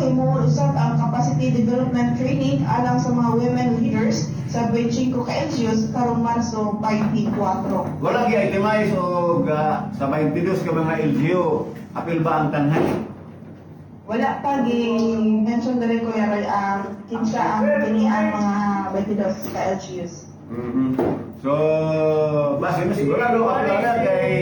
himuon usab ang capacity development training alang sa mga women leaders sa 25 ka LGUs karong Marso 24. Wala gi-itemize og sa 22 ka mga LGU, apil ba ang Tanay? Wala pa gi-mention diri, Kuya Roy, ang kinsa ang kini ang mga 22 ka LGUs. So, base mo sigurado apil na kay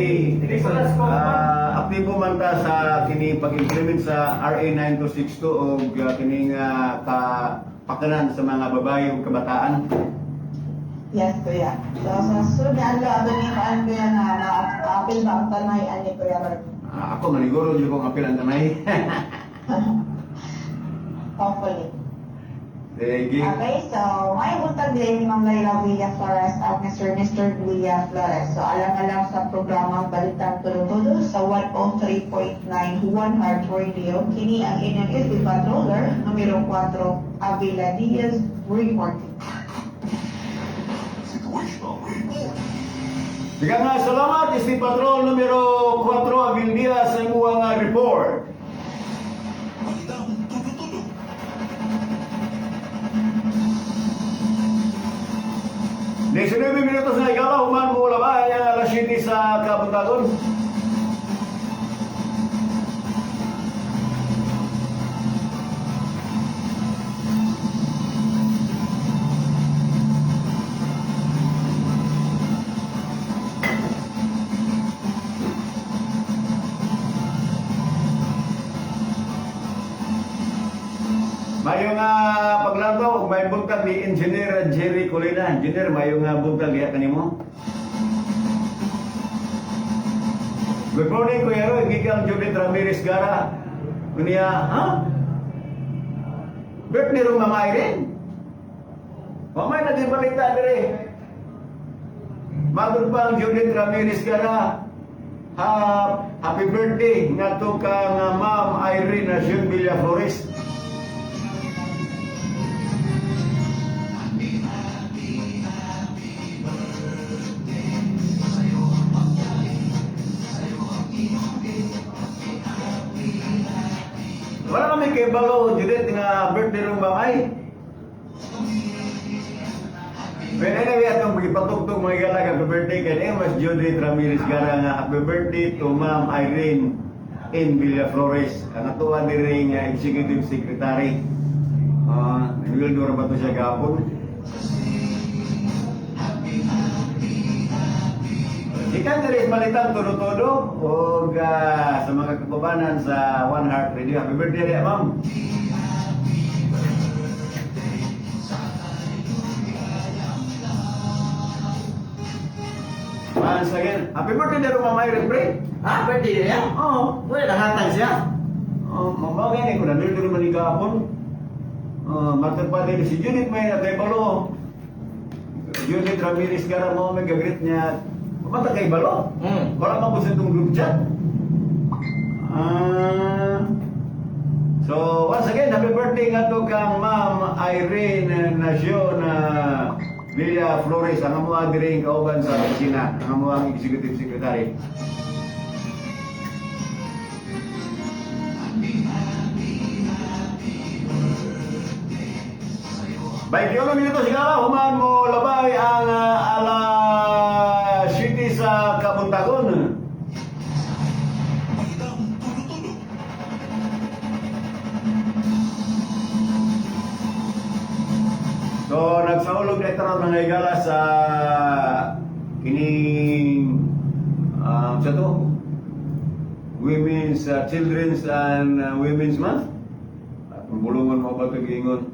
aktibo man ta sa kini pag-implement sa RA 9262 og kining ka pakanan sa mga babae ug kabataan. Yes, Kuya. So, sa susunod na adlaw, ato ni kaan, Kuya, nga ma-apil ba ang Tanay ani, Kuya Roy? Ako maniguro jud kong apil ang Tanay. Hopefully. Sige. Okay, so may buntag din ni Ma'am Laila Villa Flores at Mr. Villa Flores. So alang-alang sa programang Balitang Tulo-Tulo sa 103.9 One Heart Radio, kini ang inyong SB Patroller, numero 4, Avila Diaz, reporting. Situational report. Diga nga salamat SB Patrol numero 4 Avil Diaz sa imong report. Balitang Tulo-Tulo. 19 minutos na igala human mo labay ang alas 7 sa kabuntagon. Mayo nga paglantaw ug may buntag ni Engineer Jerry Colina. Engineer, mayo nga buntag diha kanimo. Good morning, Kuya Roy. Gikan Judith Ramirez Gara. Unya, ha? Birthday rong Mama Irene. Wa may naging balita dire. Matod pa ang Judith Ramirez Gara. Ha, happy birthday ngadto kang Ma'am Irene Nacion Villaflores. Wala kami kay Balo, Judith, nga birthday rong Ma'am. Well, anyway, atong gipatugtog, mga igala, happy birthday kay Emas Judith Ramirez Gara nga happy birthday to Ma'am Irene N. Villaflores. Ang atoa diri nga Executive Secretary. Uh, Nagwildo ra ba to siya gapon? Ikan diri Balitang Todo-Todo og sa mga kababanan sa One Heart Radio. Happy birthday diya, ma'am. Once again, happy birthday daro, Ma'am Irene, pre. Ah, birthday niya? Oo. Wala, nahatag siya. Oh, mamaw gani ko na dito man gapon. Matag pa din si Judith may natay balo. Judith Ramirez Gara mo may gagrit niya. Mata kay balo. Wala man ko sa itong group chat. So, once again, happy birthday nga to kang Ma'am Irene Nacion Villa Flores, ang amuha diri kauban sa opisina, ang amuang Executive Secretary. 21 minutos sigara, human mo labay ang alas 7 sa kabuntagon. Balitang Tulo-Tulo. So, nagsaulog na ito mga higala sa kining sa to Women's Children's and Women's Month. Atong bulungan mo ba ito giingon?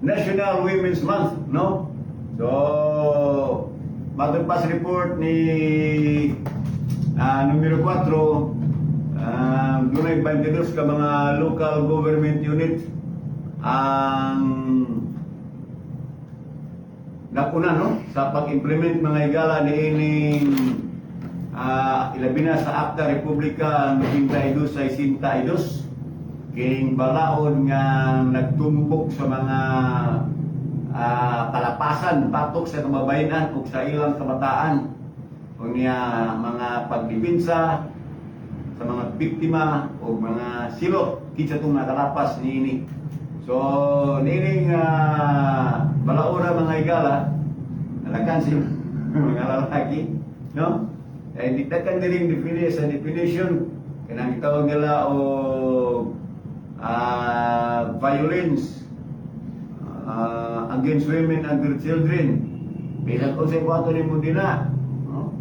National Women's Month, no? So, matod pa sa report ni numero 4, dunay 22 ka mga local government unit ang nakuna, no, sa pag-implement, mga higala, ni ining ilabi na sa Akta Republika 9262, kining balaod nga nagtumbok sa mga kalapasan batok sa kababayenan ug sa ilang kabataan, unya mga pagdepensa sa mga biktima o mga silot. Kinsa tong nakalapas niini. So niining balaura, mga higala, nalakan si mga lalaki, no? Eh, di takan din definition sa definition kanang gitawag nila og violence against women and their children. Bilang kung sa ibuhaton nimo dina, no?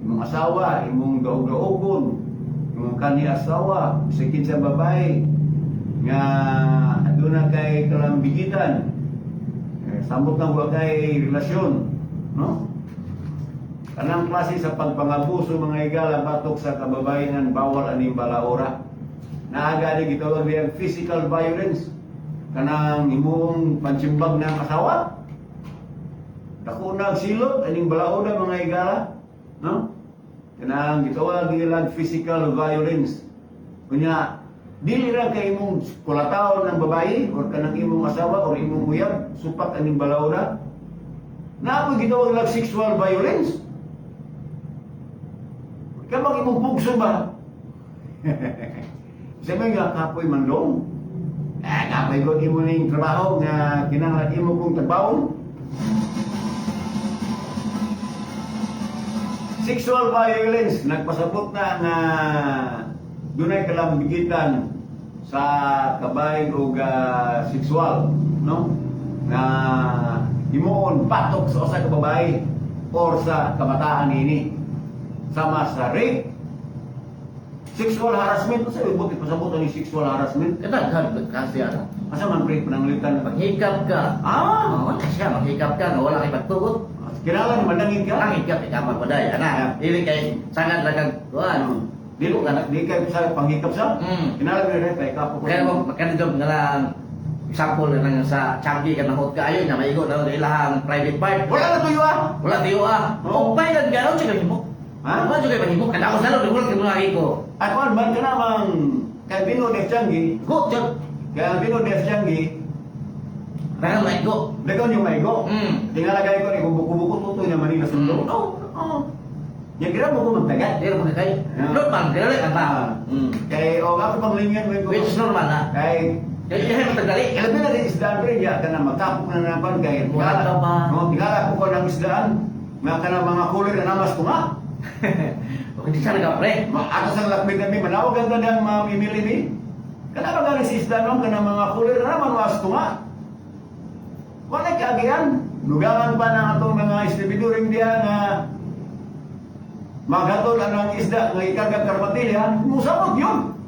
Imong asawa, imong daog-daogon, imong kani asawa, bisag kinsa babae nga aduna kay kalambigitan, eh, samot na wa kay relasyon, no? Kanang klase sa pagpangabuso, mga higala, batok sa kababayenan, bawal aning balaora. Naaga ni gitawag niyang physical violence. Kanang imong pansimbag ng asawa. Dako na ang silot aning balaora, mga higala, no? Kanang gitawag nila physical violence. Kunya dili ra kay imong kulataon ng babae or kanang imong asawa or imong uyab supak aning balaora. Naa poy gitawag lang sexual violence. Kapag imong pugso ba? Sabi nga, kapoy mandong. Eh, kapoy ko imo ning trabaho nga kinahanglan imo kong tagbaon. Sexual violence, nagpasabot na nga dunay kalambigitan sa kabahin o sexual, no? Na himuon batok sa usa ka babae or sa kabataan ini. Sama sa rape, sexual harassment, sa ibot ipasabot ani sexual harassment? Kadaghan kasi ano. Asa man, pre, pananglitan? Maghikap ka. Ah, Oh, wala siya, maghikap ka, nga wala kay pagtugot. Kinahanglan mandangin ka. Manghikap, ikaw pa day. Ana, dili kay sangad lang kag kuan. Dili ka di kay sa panghikap sa. Kinahanglan rin kay kapo ko. Kaya mo makanidom nga lang example na lang sa Changi ka nahot ka ayo na maigo na ilahang private part. Wala na tuyo ah. Wala tiyo ah. Oo. Oh, bayad ka ron siya mahimo. Ha? Wala siya mahimo. Kada ako sa loob, wala kay mga ko. Ako man ka namang kay Bino de Changi, Go, jud. kay Bino de Changi, Dagan maigo. dagon yung maigo. Tingala gay ko ni buko-buko tutoy na Manila sundo. Oo. Yang gira mo ko magtaga. Di ra kay. Normal, kaya ka ba? Kay o ako panglingan mo ko. Which is normal na. Kay Kaya iya mo tagali. Kaya labi na rin isdaan pre, ya ka na magkapok na naman kay Wala ka pa. No, tingala ko ko ng isdaan. Nga ka na mga kulay na namas ko nga. Hindi sana ka pre. Ako sa lakbit namin, manawag ang ganda ng mga mimili ni. Kana ba gani si isda noon, kana mga kulay na naman was ko nga. Wala kaagian. Lugangan pa ng atong mga estibiduring diya nga maghatol ang ang isda nga ikarga karbatilya, musabot yun.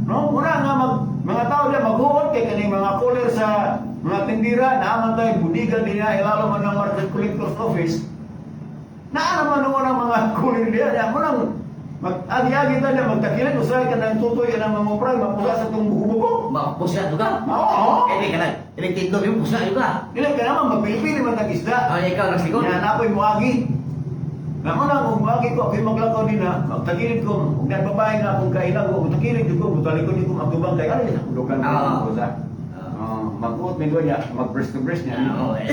No, una nga mga tao diya maghuot kay kaning mga cooler sa mga tindira, naaman tayo budigan niya ilalo man ng Market Collector's Office. Naa naman noon ang mga cooler diya, diya mo nang mag-agi-agi tayo niya, magtakilan, usahay ka ng tutoy ka ng mga upray, mapula sa itong buko-buko. Mapusya juga. Oo. Ini ka lang. Ini tindog yung pusya juga. Dili ka naman, magpili-pili man tag isda. Oh, ikaw nagsikot. Yan, ako'y muagi. Namo na, kung muagi ko, ako'y maglakaw din na, magtagilid ko, kung na babae nga akong kailang ko, magtagilid ko, magtalikod ko, magtubang kay, ano yun, dukan ko, sa. Oh, mag-uot, may niya, mag-breast to breast niya. Oo, eh.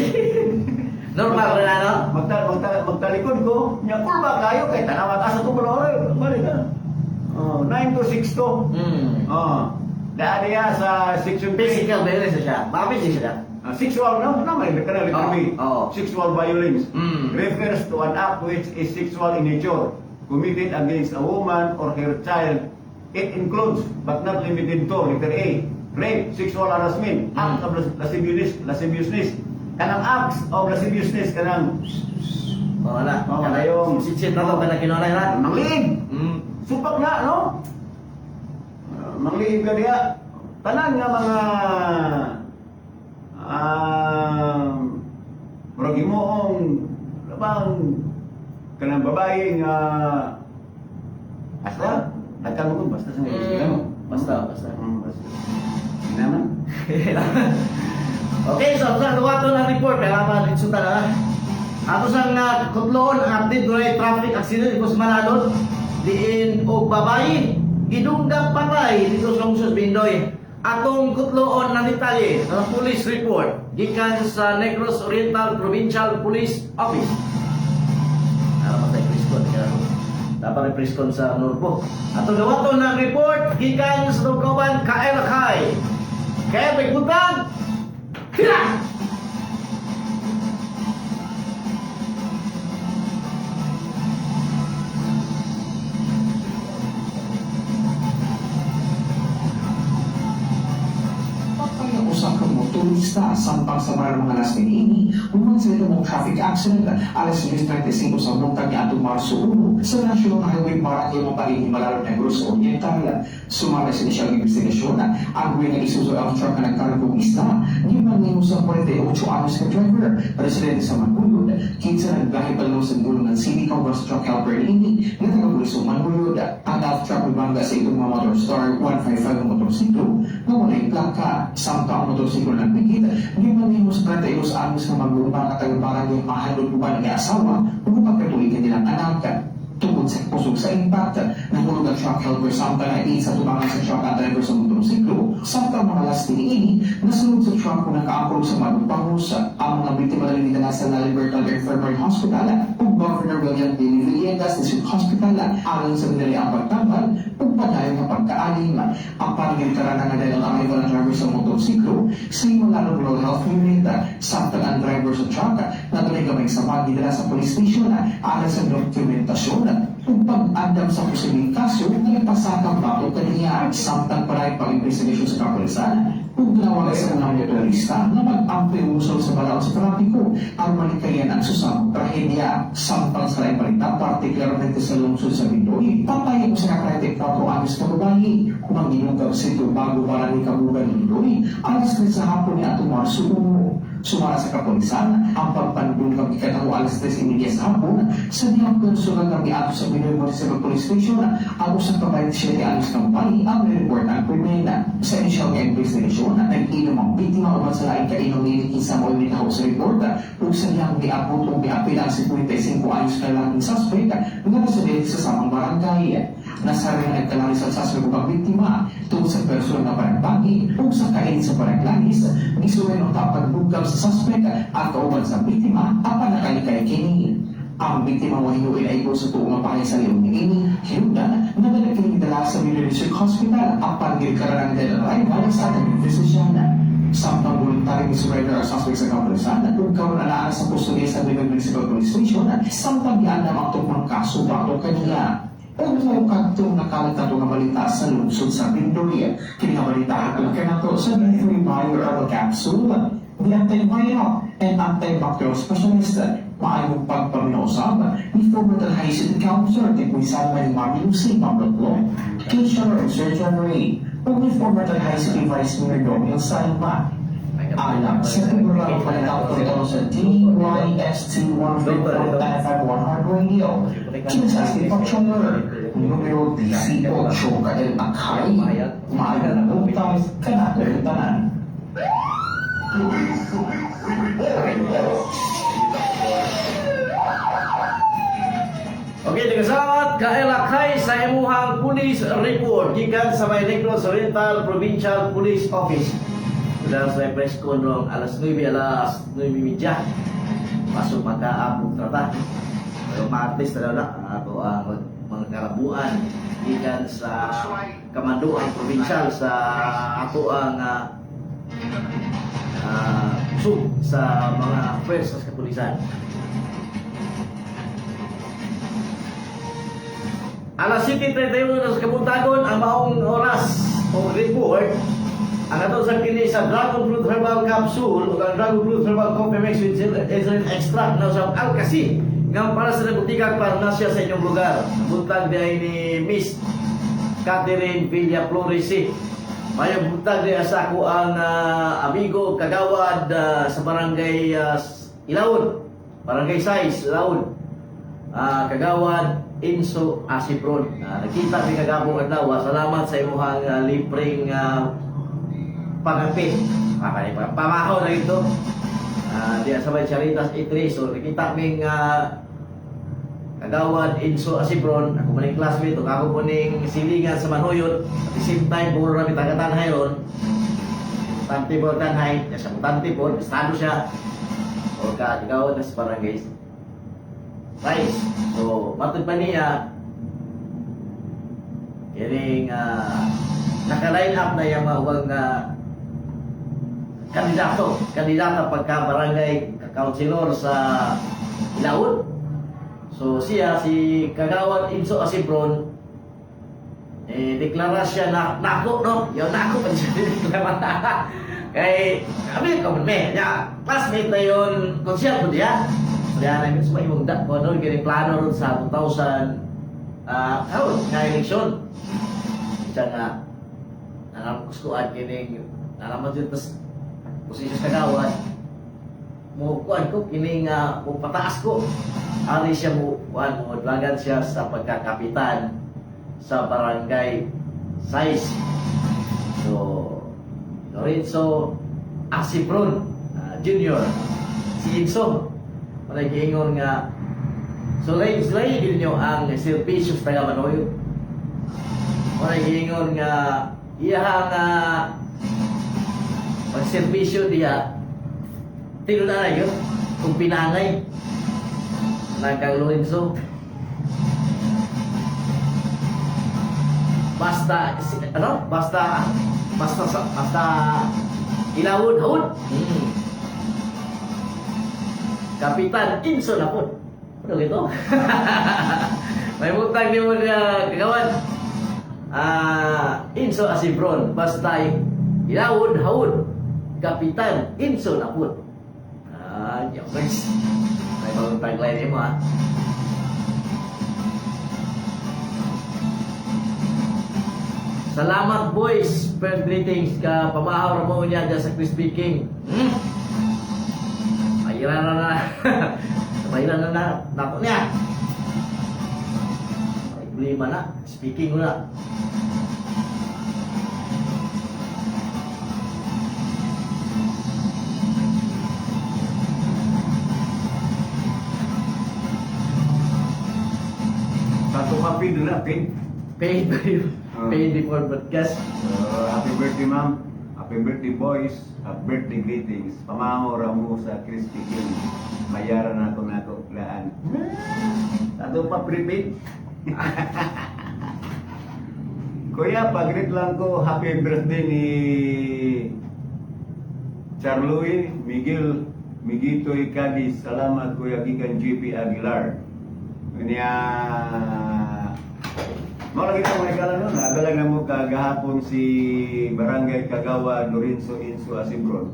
Normal na no? Magtalikod ko, niya, kulba kayo, kay tanawat, asa ko pala, oray, balik ka. Oh, 9 to 6 to. Oh, daan niya sa section 3. Physical violence na siya. Mabis siya. Sexual, no? No, may ka na literally. Oo. Sexual violence refers to an act which is sexual in nature, committed against a woman or her child. It includes, but not limited to, letter A, rape, sexual harassment, acts of lasciviousness. Kanang acts of lasciviousness, kanang Wala. Oo, kayong- Sitsit na to kana kinunay na. mangliig. Supak na, no? Mangliig ka diya. Tanan nga mga murag himuong labang kanang babae nga basta nagkano ko basta sa mga Basta, basta. Basta. Hindi naman. Okay, so sa luwato ng report, kaya pa insulta na. Ato sang kutloon ang update dunay traffic accident ikos Manalon diin og babayi gidungga patay dito sa Lungsod Bindoy. Atong kutloon ng detalye sa police report gikan sa Negros Oriental Provincial Police Office. Ara pa tayo Chris ko. Dapat press con sa Norbo. Atong dawaton ng report gikan sa tungkawan KLK. Kaya may butang. Tira! Patay ang usa ka motorista samtang sa mga alas niini human sa mong traffic accident alas 10:35 sa buntag niadtong Marso 1 sa National Highway, Barangay Mapaling, Himalalon, Negros Oriental. Sumala sa inisyal investigasyon, ang huwi ng Isuzu Elf truck na nagkargong isda gimanino sa 48 anyos ka driver, residente sa Manuyod, kinsa nagbiyahe pa sa Bulungan City kauban sa truck helper niini nga taga Bulisong, Manuyod. Ang elf truck mibangga sa itong mga motor star 155 nga motorsiklo nga walay plaka, samtang ang motorsiklo ng pikit gimanino sa 32 anyos nga maglumba nga taga Barangay Mahandod uban ang asawa ug pagkatuig nilang anak. Tungod sa kusog sa impact, nahulog ang truck helper samtang naiin sa tubangan sa truck ang driver sa motorsiklo, samtang mga lasti niini nasunod sa truck kung nakaangkol sa Madupangos. Ang mga biktima na dala sa La Libertad Infirmary Hospital ug Governor William B. Villegas District Hospital alang sa minali ang pagtambal ug padayon nga pagkaalim. Ang paningin nga dahil ang arrival ng driver sa motorsiklo sa Himalalon Rural Health Unit, samtang ang driver sa truck na dunay gamay sa gidala sa police station alang sa dokumentasyon ug pag-andam sa posibleng kaso nga nagpasakang bato kaniya, samtang paray pag-investigasyon sa kapulisan ug nawagan sa mga motorista nga mag-ampoy usol sa balaod sa trapiko aron malikayan ang susamong trahedya. Samtang sa laing balita, partikularmente sa lungsod sa Bindoy, patay ang usa ka 34 anyos ka babae human ginungkab sa Bago, Barangay Kabugan, Bindoy alas 3 sa hapon ni atong Marso 1. Sumala sa kapulisan, ang pagpandungkab gikataho alas 3:30 sa hapon sa diyang personal nga miadto sa Bindoy Municipal Police Station ang usang ka 27 anyos ka babae ang report ang krimen. Sa inisyal nga investigation, nag-inom ang biktima uban sa laing kainom niini kinsa mao nitaho sa report ug sa diyang miabot o miapil ang 55 anyos ka lalaking suspect nga residente sa samang barangay. Nasari nga nagkalalis ang suspect ug ang biktima tungod sa personal nga panagbagi ug sa kainit sa panaglalis, gisuway ang pagbugkab sa suspect at kauban sa biktima apan nakalikay kini. Ang biktima wahinuin ay sa tuo nga bahay sa leon niini. Hinungdan nadala kini dala sa Bindoy District Hospital apan gilikaran ang dead arrival sa atending physician. Samtang voluntary surrender ang suspect sa kapulisan ug karon anaa sa kustodiya sa Bindoy Municipal Police Station samtang giandam ang tukmang kaso batok kaniya. Ug mao kadtong nakalat nga balita sa lungsod sa Bindoy. Kini nga balita hatod kanato sa B3 Bio Herbal Capsule, the antiviral and antibacterial specialist. Maayong pagpaminaw usab ni former Tanay City Councilor Tikoy Salma ni Mami Lucy Pablo Commissioner and Surgeon Ray ug ni former Tanay City Vice Mayor Domil Salma. Alang sa programa Balitang Tulo sa DYST 103.95 One Heart Radio. Kini sa Patroller, numero 18, Kael Akay. Maayong buntag kanatong tanan. Police Report. Okay, nagasabat kaelakay sa imuhang police report gikan sa may Negros Oriental Provincial Police Office. Dahil sa press con rong alas 9, alas 9:30. Pasok magkaapog trata. Pero Martes na daw na ang ato ang mga kalabuan gikan sa Kamanduan Provincial sa ato ang sub sa mga pwersas kapulisan. Alas 7:31 na sa kabuntagon ang maong oras o report ang ato sa kini sa Dragon Fruit Herbal Capsule o ang Dragon Fruit Herbal Coffee Mix with Insulin Extract na sa Alcasi nga para sa butikang parmasya sa inyong lugar. Buntag di ay ni Miss Catherine Villa Flores. Mayong buntag di sa ako ang amigo kagawad sa barangay Ilaon, Barangay Sais, Ilaon. Kagawad Inso Asipron. Nakita mi kagabong adlaw. Salamat sa imuhang libreng pangapit. Okay, pamahaw na ito. Diya sa may Charitas E3. So nakita ming Kagawad Inso Asipron, ako man classmate, ug ako po ning silingan sa Manhuyot. At the same time, puro nami taga-Tanhay ron. Tante po Tanhay, sa Tante po, estado siya. O kagawad na sa barangay Sais. So, matod pa niya, Kining naka-line up na yung mga ubang kandidato, kandidata pagka barangay councilor sa Ilaod. So siya si Kagawad Inso Asibron, eh deklara siya na nako, no, yo nako pa siya deklara kay kami ko me ya classmate na yon konsyerto diya diya na mismo imong da ko no gini plano ron sa 2000 karon nga eleksyon siya nga naram kuskuan kining naraman dito posisyon sa kagawad mo kuan ko kining mo pataas ko ari siya mo kuan mo dwagan siya sa pagkakapitan sa barangay size. So Lorenzo Asipron Junior, si Inso wala giingon nga sulay sulay ninyo ang serbisyo sa taga Manoyo, wala giingon nga iya nga pagserbisyo diya tinuod na yun kung pinangay nagkang Lorenzo basta ano basta basta basta ilawod hawod. Kapitan Inso na po, ano gito may butang ni mo niya kagawan Inso Asibron basta ilawod hawod Kapitan Inso na po yo, guys may bagong tagline mo ah. Salamat boys, first greetings ka pamahaw ra mo niya dyan sa Crispy King. Mahira na na. Mahira na na. Nako niya. May problema na. Speaking ko na. Sa kape doon na, paid. Paid by paid before broadcast. So, happy birthday, ma'am. Happy birthday, boys. Happy birthday greetings. Pamahaw ra mo sa Crispy King. Bayaran na ako nako laan. Ato pa prepaid. Kuya, pag-greet lang ko, happy birthday ni Charloy Miguel Miguito Cadiz. Salamat Kuya gikan JP Aguilar. Niya Mao lagi ka mga ikala nun, nagalang na mo kagahapon si Barangay Kagawa Lorenzo Inso Asibron.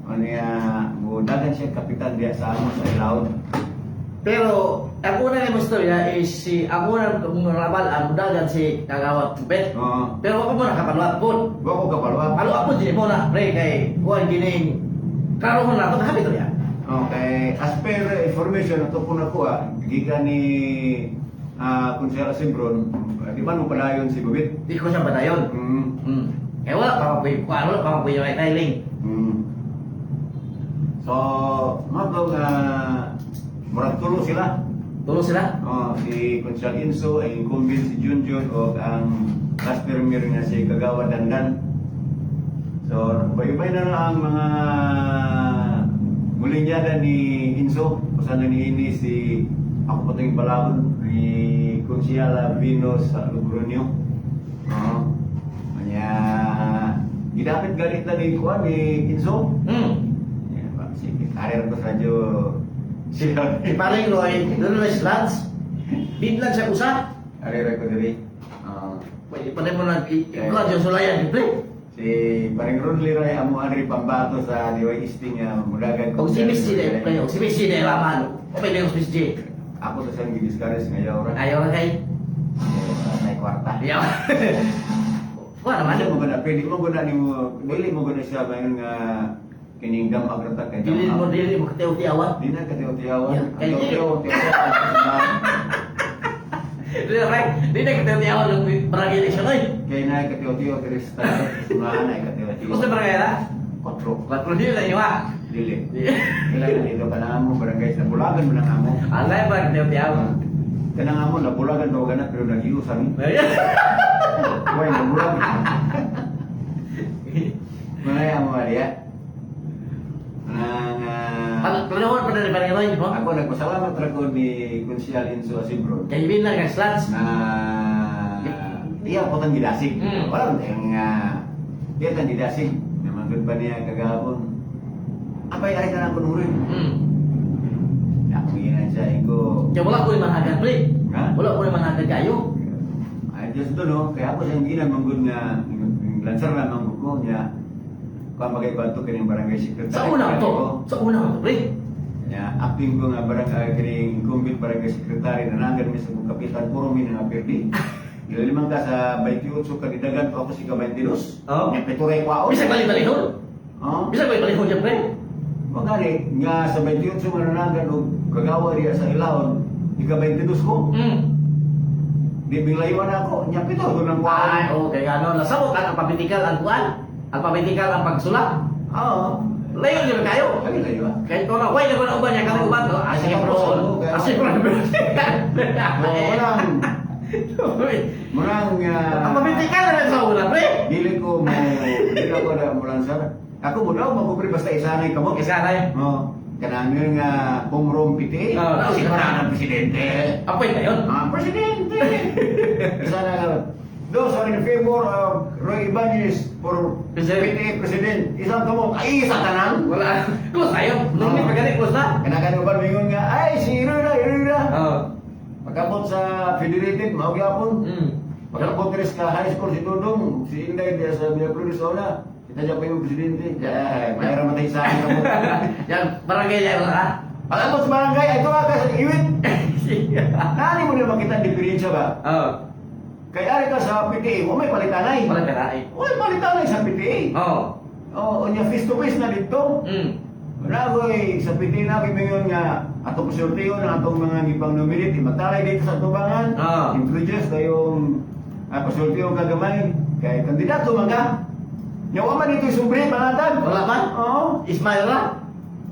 Ano niya, mo dagan siya kapitan diya sa amo sa Ilaon. Pero ang una ni istorya is si ang una mong rabal ang dagan si Kagawad Tubet. Oo. Pero ako mo nakapaluat po. Wa ko kapaluap. Paluat po din mo na pre kay kuan gining klaro na to happy to ya. Okay, as per information ato po nakuha, gikan ni Konsehal Asibron, di man mo padayon si Bubit. Di ko siya padayon. Eh wala pa ko kuan wala pa ko yung tiling. So, mao nga murag tulo sila. Tulo sila. Oh, si Konsehal Inso, ang incumbent si Junjun o ang last premier nga si Kagawa Dandan. So, ubay-ubay na lang ang mga mulinyada ni Inso. Usan na ni ini si ako pa itong balabon ni Konsehal Vino sa Logronyo. Oo. Kanya, gidapit galit na ni Kuan ni Inso. Yeah, ba, sige, karir ko sa radyo. Siya. Si Paring Roy, doon na si Lance. Bidlan siya usa. Karir ko diri. Ah. Pwede pa rin mo nag ikuan yung sulayan, pre. Si Paring Ron Liray amo anri pambato sa DYST nga mudagan Og si Miss G pre, og si Miss G na laman. O pwede yung Miss G. Ako sa siyang gidiscourage nga yaw ra. Ayaw na kay. Eh, may kwarta. Ayaw. Wala naman. Ano mo gana pwede mo gana nimo dili mo gana siya mayon nga kining dam agrata kay Dili mo dili mo katiw-tiawan. Di na katiw-tiawan. Yeah, kay Ang dili. tiyaw-tiawan. Dili right. Dili na katiw-tiawan ng barangay election oy. Kay na katiw-tiaw diri sa samahan na katiw-tiaw. Gusto barangay na? Kwatro. Kwatro dili na inyo ha. Dili. Kailangan na dito kanang amo barangay sa bulagan mo nang amo. Alay ba katiw-tiawan? Kanang amo nabulagan daw gana pero nagiusan. Way nabulag. Manay amo ariya. Nang Panahon pa na ni Barangay Roy, mo. ako nagpasalamat ra ko ni Konsyal Inso Asibron Kay bin lang kang slats. na Iya po tang gidasig. Wala man tayong iya tang gidasig. Namanggod pa niya kagahapon. Apay ay ka na kunurin. Ako ginan siya ko. Kaya wala ko yung managan, pre. Ha? Wala ko yung managan kayo. I just don't know. Kaya ako siyang ginan manggod nga lansar na manggod ko niya. Kuan bagay ko kining barangay secretary. Sa una to. Sa una to, pre. Nya acting ko nga barangay kining incumbent barangay secretary nanagan mi sa kong kapitan puro mi nga perdi. Gilimang ka sa 28 kanidagan to ako si ka 22. Oo. Nya pituray kwaon. Bisag balik-balihon. Oo. Bisag balik-balihon siya, pre. Magani nga sa 28 nga nanagan og kagawa diya sa ilawon, ika 22 ko. Di bilaywan ako, nya pito ko nang kwaon. Ay, okay, gano'n. Lasabot ang alphabetical ang kuan. Alphabetical ang pagsulat. Oo. Layo yun kayo. Kami layo ah. Kahit ko na, why na ko na uban niya, kami uban to. Ah, sige, bro. Ah, sige, bro. Oo, walang Murang Alphabetical na rin sa una, pre. Dili ko mo dili ako na mo lansar. Ako mo daw magupri basta isanay ka mo. Isa na yun. No. Kanang nga homeroom PTA. Oo. Si ng presidente. Apoy na yun. Ah, presidente. Isa na ka. Those are in favor of Roy Ibanez for President. PTA president. Isang kamo, ay isa tanang. Wala. Close tayo. Nung may pagani, close na. Kanang ba mingon nga ay si Roy na, Roy na. Oo. Pagkabot sa federated mao gyapon. Pagkabot diri sa high school si Dudong, si Inday diya sa Villaflores sa una. Kita dyan pa yung presidente. Ay, mayroon matay sa akin kamo. Yan, barangay yan, wala. Pagkabot sa barangay, ay tuwa ka sa iwit. Nani mo na makita ang diferensya ba? Oo. Kay ari ka sa PTA, wa may palitanay. Wala pera eh. Wa may palitanay sa PTA. Oo. Oo, unya face to face na dito. Wala ko eh, sa PTA na mingon nga atong pasurtiyo ng atong mga gipang nominate, matalay dito sa tubangan. Introduce tayong pasurtiyo kagamay kay kandidato man ka. Nya wa man dito sobre pangatag. Wala man? Oo. Ismail ra?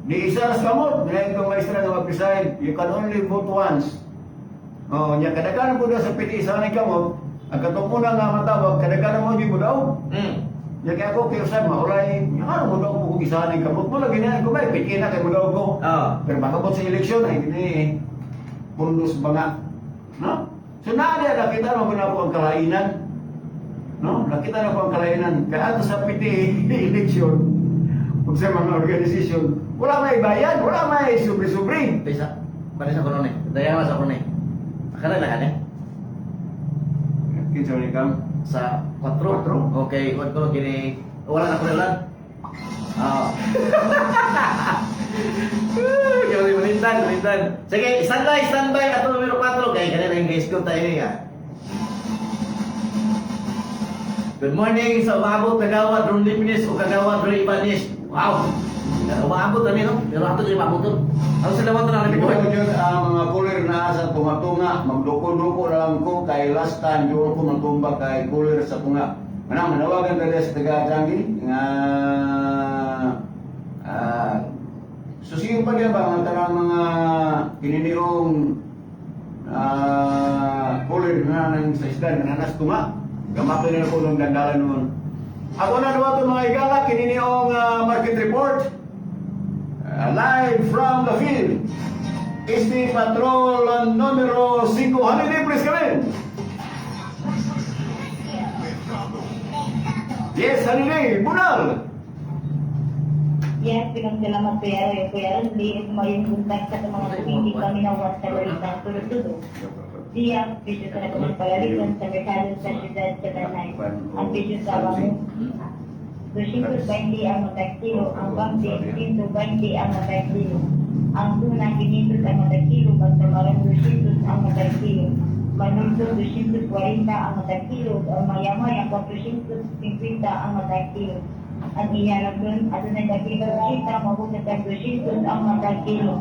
Di isa ras kamot, dili itong maestra nga mag-preside. You can only vote once. Oh, nya kadaghanan po daw sa PTA sa kamot, ang katong una nga matawag, kadaghanan mo di mo daw. Nya kaya ako kay usab maulay, nya ano mo daw ko kung isa ni kamot mo lagi na ko ba PTA na kay mo daw ko. Oo. Pero makabot sa eleksyon ay hindi eh. Pundos banga. No? So naa diya nakita mo na po ang kalainan. No? Nakita na po ang kalainan. Kaya ato sa PTA election, ug sa mga organisasyon, wala may bayad, wala may sobre-sobre. Bisa. Pare sa kuno ni. Daya sa kuno ni. Akala na kani. Kinsa ni kam? Sa 4. Kwatro? Okay, kuan ko kini wala na kuno lang. Oo. Kaya malintan, malintan. Sige, standby, standby ato numero 4 kay kanina yung guys ko tayo niya. Good morning sa umaabot kagawad Ron Limnis o kagawad Roy Ibanez. Wow! Umaabot kami no? Pero ato yung maabot. Ano sila mo na Ito report? jud ang mga cooler na sa tunga-tunga, magduko-duko na lang ko kay last time doon ko magtumba kay cooler sa tunga. Manang manawagan ka sa taga Changi nga susiyo pa niya ba ang tanang mga kininiong cooler na nang sa isda nga nanas tunga. Gamato na ko nung dandalan noon. Ako na naman ito mga igala, kininiong market report. Live from the field. Este Patrol numero 5. Holiday, please come in. Yes, Holiday, Bunal. Yes, bilang salamat Kuya Roy. Kuya Rodley, ito mayong buntag sa mga hindi kami nawat sa balitang tulo-tulo. Diya, bisyo sa nagawang palalitan sa merkado sa siyudad sa Tanay. Ang bisyo sa Bango. 220 ang matag kilo, ang bambi, 120 ang matag kilo. Ang tuna, 500 ang matag kilo, magtamarang 200 ang matag kilo. Manulto, 240 ang matag kilo, ang maya-maya, 450 ang matag kilo. Ang iyalagon, adunay daghang 80, moabot sa tag 200 ang matag kilo.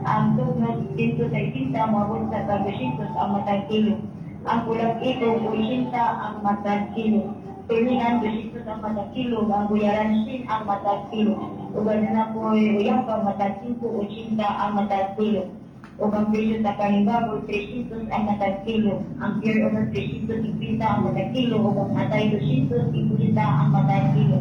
Ang tugnot, 160, moabot sa tag 200 ang matag kilo. Ang ulag ito, 80 ang matag kilo. Tulingan, 200 ang matag kilo. Ang buyaran, 100 ang matag kilo. Ug na po, uyang pa matag 5, 80 ang matag kilo. Ug ang presyo sa kanibago, 300 ang matag kilo. Ang pure oil, 350 ang matag kilo. Ug ang atay, 250 ang matag kilo.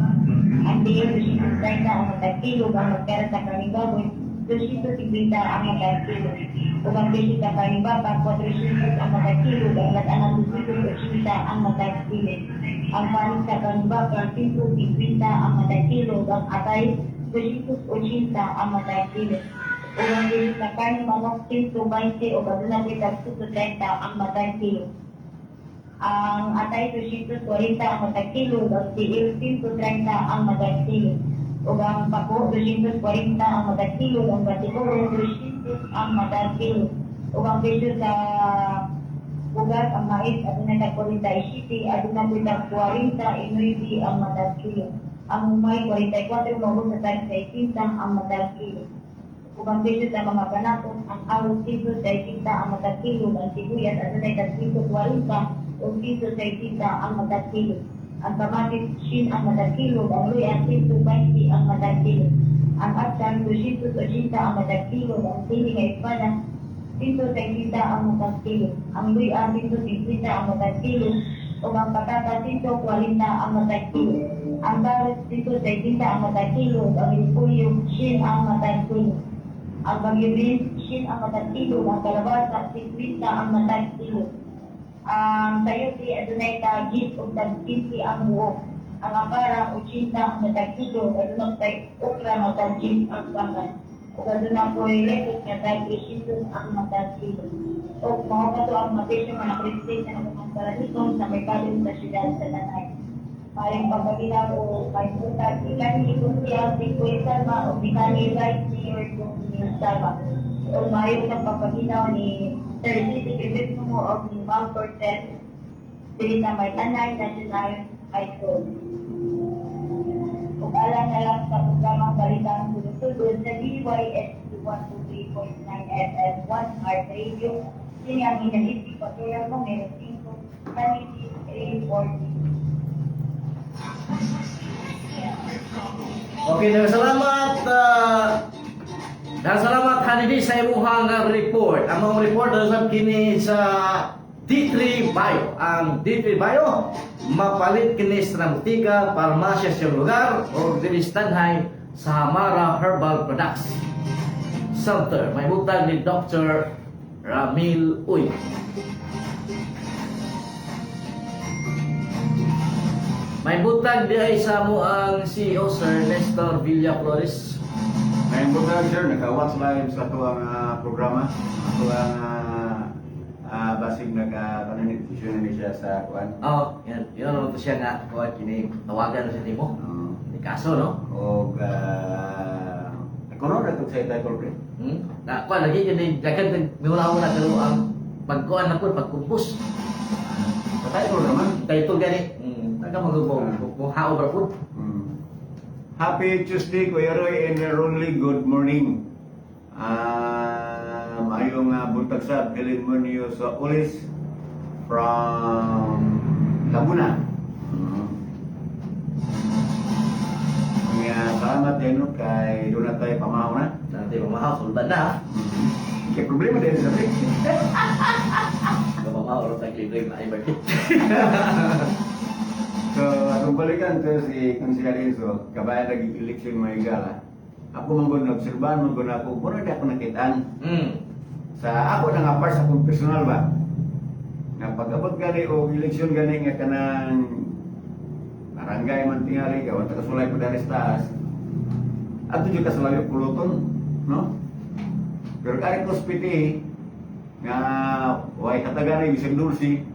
Ang tiyo, 230 ang matag kilo. Ug ang magpera sa kanibago, 250 ang matag kilo. Ug ang presyo sa karning baka 400 ang matag kilo, ang lat-anan 280 ang matag kilo. Ang panig sa karning baka 150 ang matag kilo, ug ang atay 280 ang matag kilo. Ug ang presyo sa karning manok 120 ug aduna po'y tag 130 ang matag kilo. Ang atay 240 ang matag kilo, ug ang tiil 130 ang matag kilo. Ug ang pako 240 ang matag kilo, ug ang batikoro 300 ang matag kilo. Ug ang presyo sa bugas, ang mais, aduna tag 47, aduna po'y tag 49 ang matag kilo. Ang umay 44 moabot sa tag 60 ang matag kilo. Ug ang presyo sa mga panaton, ang arroz 160 ang matag kilo, ang sibuyas adunay tag 140 ug 160 ang matag kilo. Ang kamatis 100 ang matag kilo, ang luya 120 ang matag kilo. Ang atsan 280 ang matag kilo, ang sili nga espada 160 ang matag kilo. Ang luya 150 ang matag kilo, ug ang patata 140 ang matag kilo. Ang carrots 160 ang matag kilo, ug ang repolyo 100 ang matag kilo. Ang bagyo beans, 100 ang matag kilo, ang kalabasa, 50 ang matag kilo. Ang sayote, adunay tag 10 ug tag 15 ang buok. Ang ampara, 80 ang matag kilo, adunay tay okra matag 10 ang bakal. Ug aduna po'y lettuce nga tag 300 ang matag kilo. Ug mao kato ang mapresyo nga nakarestate sa mga paraliton sa merkado sa siyudad sa Tanay. Maring pagkagilaw o may utag, ikan ni Kuntiya, si Kuya Salma, o bikan ni Vice Mayor kung ni Salma. O mayo sa pagpaginaw ni Sir City Grivismo o ni Ma'am Cortez, dili sa may Tanay National High School. Ug alang na lang sa programang Balitang Sulod-Sulod sa DYSC 123.9 FM 1 Heart Radio, sini ang inalisi Equatorial Numero 5, Sanity 340. Okay, daghang salamat. Daghang salamat, Hanidi, sa imuhang report. Ang mga report usab kini sa D3 Bio. Ang D3 Bio mapalit kini sa Namutika, Parmasya sa lugar o diri sa Tanhay sa Hamara Herbal Products Center. May butang ni Dr. Ramil Uy. May butang di ay sa mo ang CEO, Sir Nestor Villaflores. Ngayong buntag, sir, naka-watch live sa atuang programa. Atuang basig nag uh, ni siya sa kuan. Oh, yan. Yun naman to siya nga kuan kini tawagan na siya nimo. Ni kaso, no? Og ako no ra sa title pre. Na kuan lagi kini daghan kag miwala pero ang pagkuan na pud pagkumpos. Sa title naman. Title gani. Taga magugmo kung hao ra pud. Happy Tuesday, Kuya Roy and Ronly. Good morning. Ayong buntag sa Helen Munio sa Ulis from Laguna. Nga, salamat din no, kay doon na tayo pamahaw na. Dati pamahaw sulban na. Kay problema din sa break. Pamahaw ra tag libre na ay birthday. So, atong balikan to si Konsehal Enzo, kabayan lagi election may gala. Ako man gud obserbahan man gud ako, mura di ako nakitaan. Sa ako na nga part sa akong personal ba. Nga pag-abot gani og eleksyon gani nga kanang barangay man tingali ka, wala kasulay pa diri sa taas. Adto jud ka sa layo puluton, no? Pero kari ko piti nga way katagani bisag dulsi.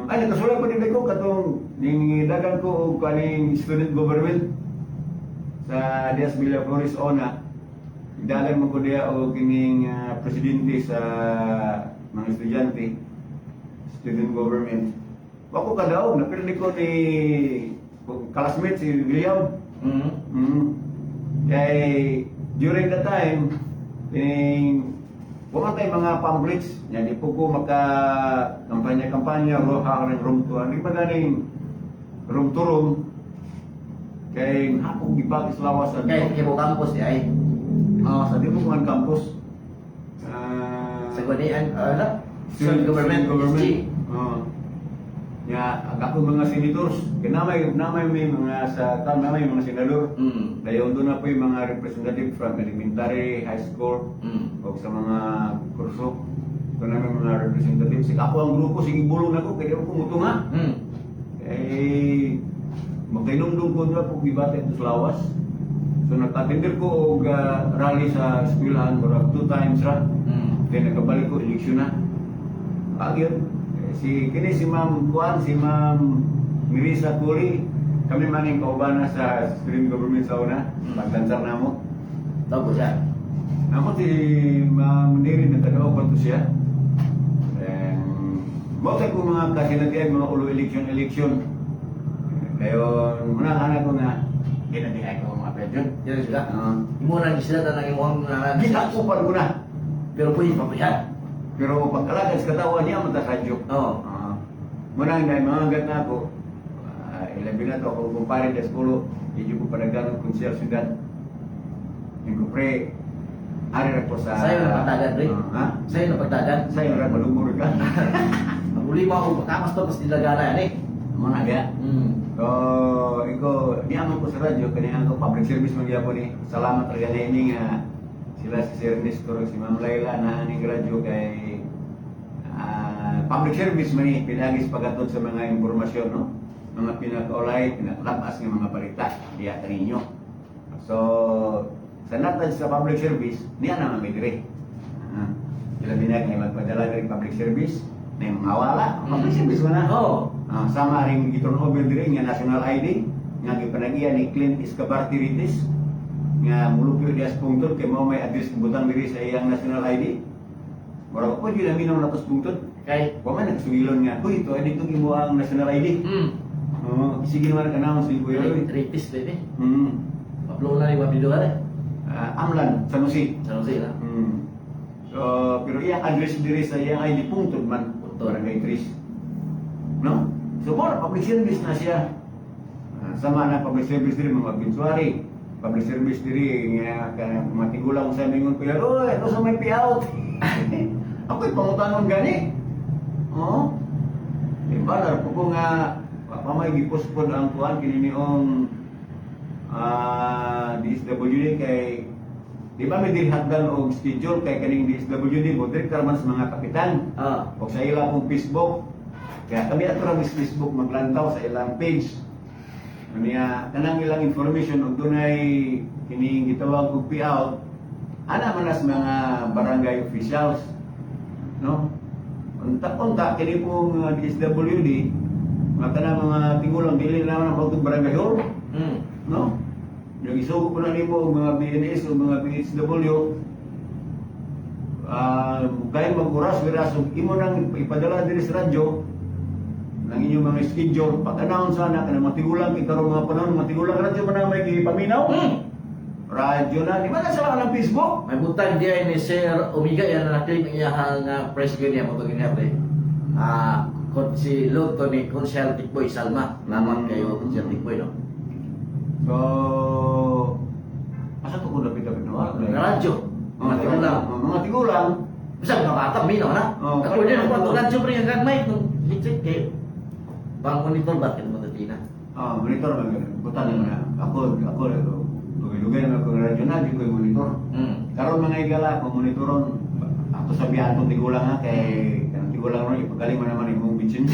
Ay nakasulay pa din ko katong ningidagan ko og kaning student government sa Diaz Villaflores Ona. Idagan mo ko diya og kining presidente sa mga estudyante, student government. Wako kadaog, napildi ko ni classmate si William. Kay during the time, kining wala tay mga pamphlets, nya di po ko maka kampanya-kampanya ro ha ring room to. Di ba ganing room to room kay hapong gibag sa lawas sa Kay kay mo campus di ay Ah, sa di mo man campus. Sa Guanian, ano? Student government, Government. SG. Oo. Nga ang ako mga senators, kay namay may mga sa kan namay mga senador. Dayon doon na po yung mga representative from elementary, high school, o sa mga kurso. Doon na may mga representative. Sige, ako ang grupo, sige bulong na ko, kaya ako mutunga. Eh, magkainumdum ko na po gibate ito sa lawas. So nagpatender ko og rally sa eskwelahan, murag two times ra. Then nagkabalik ko, eleksyon na. Pag yun, eh, si kini si Ma'am Kuan, si Ma'am Mirisa Curi, kami man yung kaubana sa Supreme Government sa una, pagdansar na mo. Tapos siya. Ako si Ma'am Neri, nagtanaw ko to siya. Mo kay ko mga kasinatian, mga ulo election election. Ngayon, muna anak ko nga, ginadihay ko mga pedyon. Yan sila. Uh, Imo na sila tanang imong naran. Gitakupan ko na. Pero pwede pa yan. Pero pagkalagad sa katawan niya, mata radyo. Oo. Ah, muna nga, mga gat na ako, ilabi na to, akong kumpare des pulo, hindi ko panagdanon kung siya syudad. Yung ko, pre, ari ra ko sa. Sa'yo na pagdagan, pre. Ah, ha? Sa'yo na pagdagan. Sa'yo ra malumur ka. Ang uli mo ako, pagkamas to, mas nilagana yan eh. Muna ga. So, iko, niya man ko sa radyo, kanya ako public service magyapon ni. Salamat talaga na ini nga sila si Sir Nestor ug si Ma'am Laila na aning radyo kay public service man ni pinagis pagatod sa mga impormasyon, no? Mga pinakaulay, pinakalapas nga mga balita diya kaninyo. So, sa natad sa public service, niya na may dire. Sila binag nga magpadala diri public service, na yung mga wala, public service man na. Oo. Sama ring giturn over diri nga national ID nga gipanagiya ni Clint Escobar Tiritis nga mulupyo dias pungtod kay mao may address butang diri sa iyang national ID. Murag ko gyud naminaw na tos pungtod. Kay. Wa man nagsugilon nga, "Huy, to dito imo ang national ID." Oo, sige naman ka na si Kuya Roy. Rapist, baby. Pablo na ni Wabido ka eh. Amlan, San Jose. San Jose na. So, pero iyang address diri sa iyang ID pungtod man, Pungtod. Barangay Tris. No? So, more public service na siya. Sama na public service diri mga binsuari. Public service diri nga kanang mga tigulang sa mingon kuya, "Oy, ano sa may payout?" Ako'y pangutanon gani. Oo. Di ba, po ko nga pa may gipospon ang kuan kini niong DSWD kay di ba may dirhagdan og schedule kay kaning DSWD mo direkta man sa mga kapitan o sa ilang pong Facebook. Kaya kami ato ra mis Facebook maglantaw sa ilang page. Niya kanang ilang information og dunay kining gitawag og payout ana man nas mga barangay officials, no? Unta unta kini pong DSWD mga kanang mga tigulang dili na naman ang barangay hall, no? Yung isugo ko na nimo og mga BNS o mga BHW, kahit mag-oras, wiras, ug imo nang ipadala diri sa radyo ng inyong mga schedule, pag-announce sana kanang mga tigulang ikaroon mga panahon, mga tigulang radyo man ang may gipaminaw. Radyo na, di ba na sila ng Facebook? May buntag diya ni Sir Omiga yan na naklik ang iyahang press niya mo to ganyan pre. Si Lotto ni Consel Tikboy Salma. Salamat kayo Consel Tikboy, no. So, asa to ko dapit-dapit na wala? Radyo. Mga Mga tigulang. tigulang. Mga tigulang. Bisa mga bata minaw na. Oo. Ako din ako ato radyo pre ang mic nung headset kay pang monitor ba kay mo tina. Ah, monitor man ganun. Butan na. Ako, lugay-lugay naman ako ng radyo na, di ko yung monitor. Karon mga igala, kung monitoron, ako sabihan tong tigulang ha, kay kanang tigulang ron, ipagaling mo naman imong bitchin.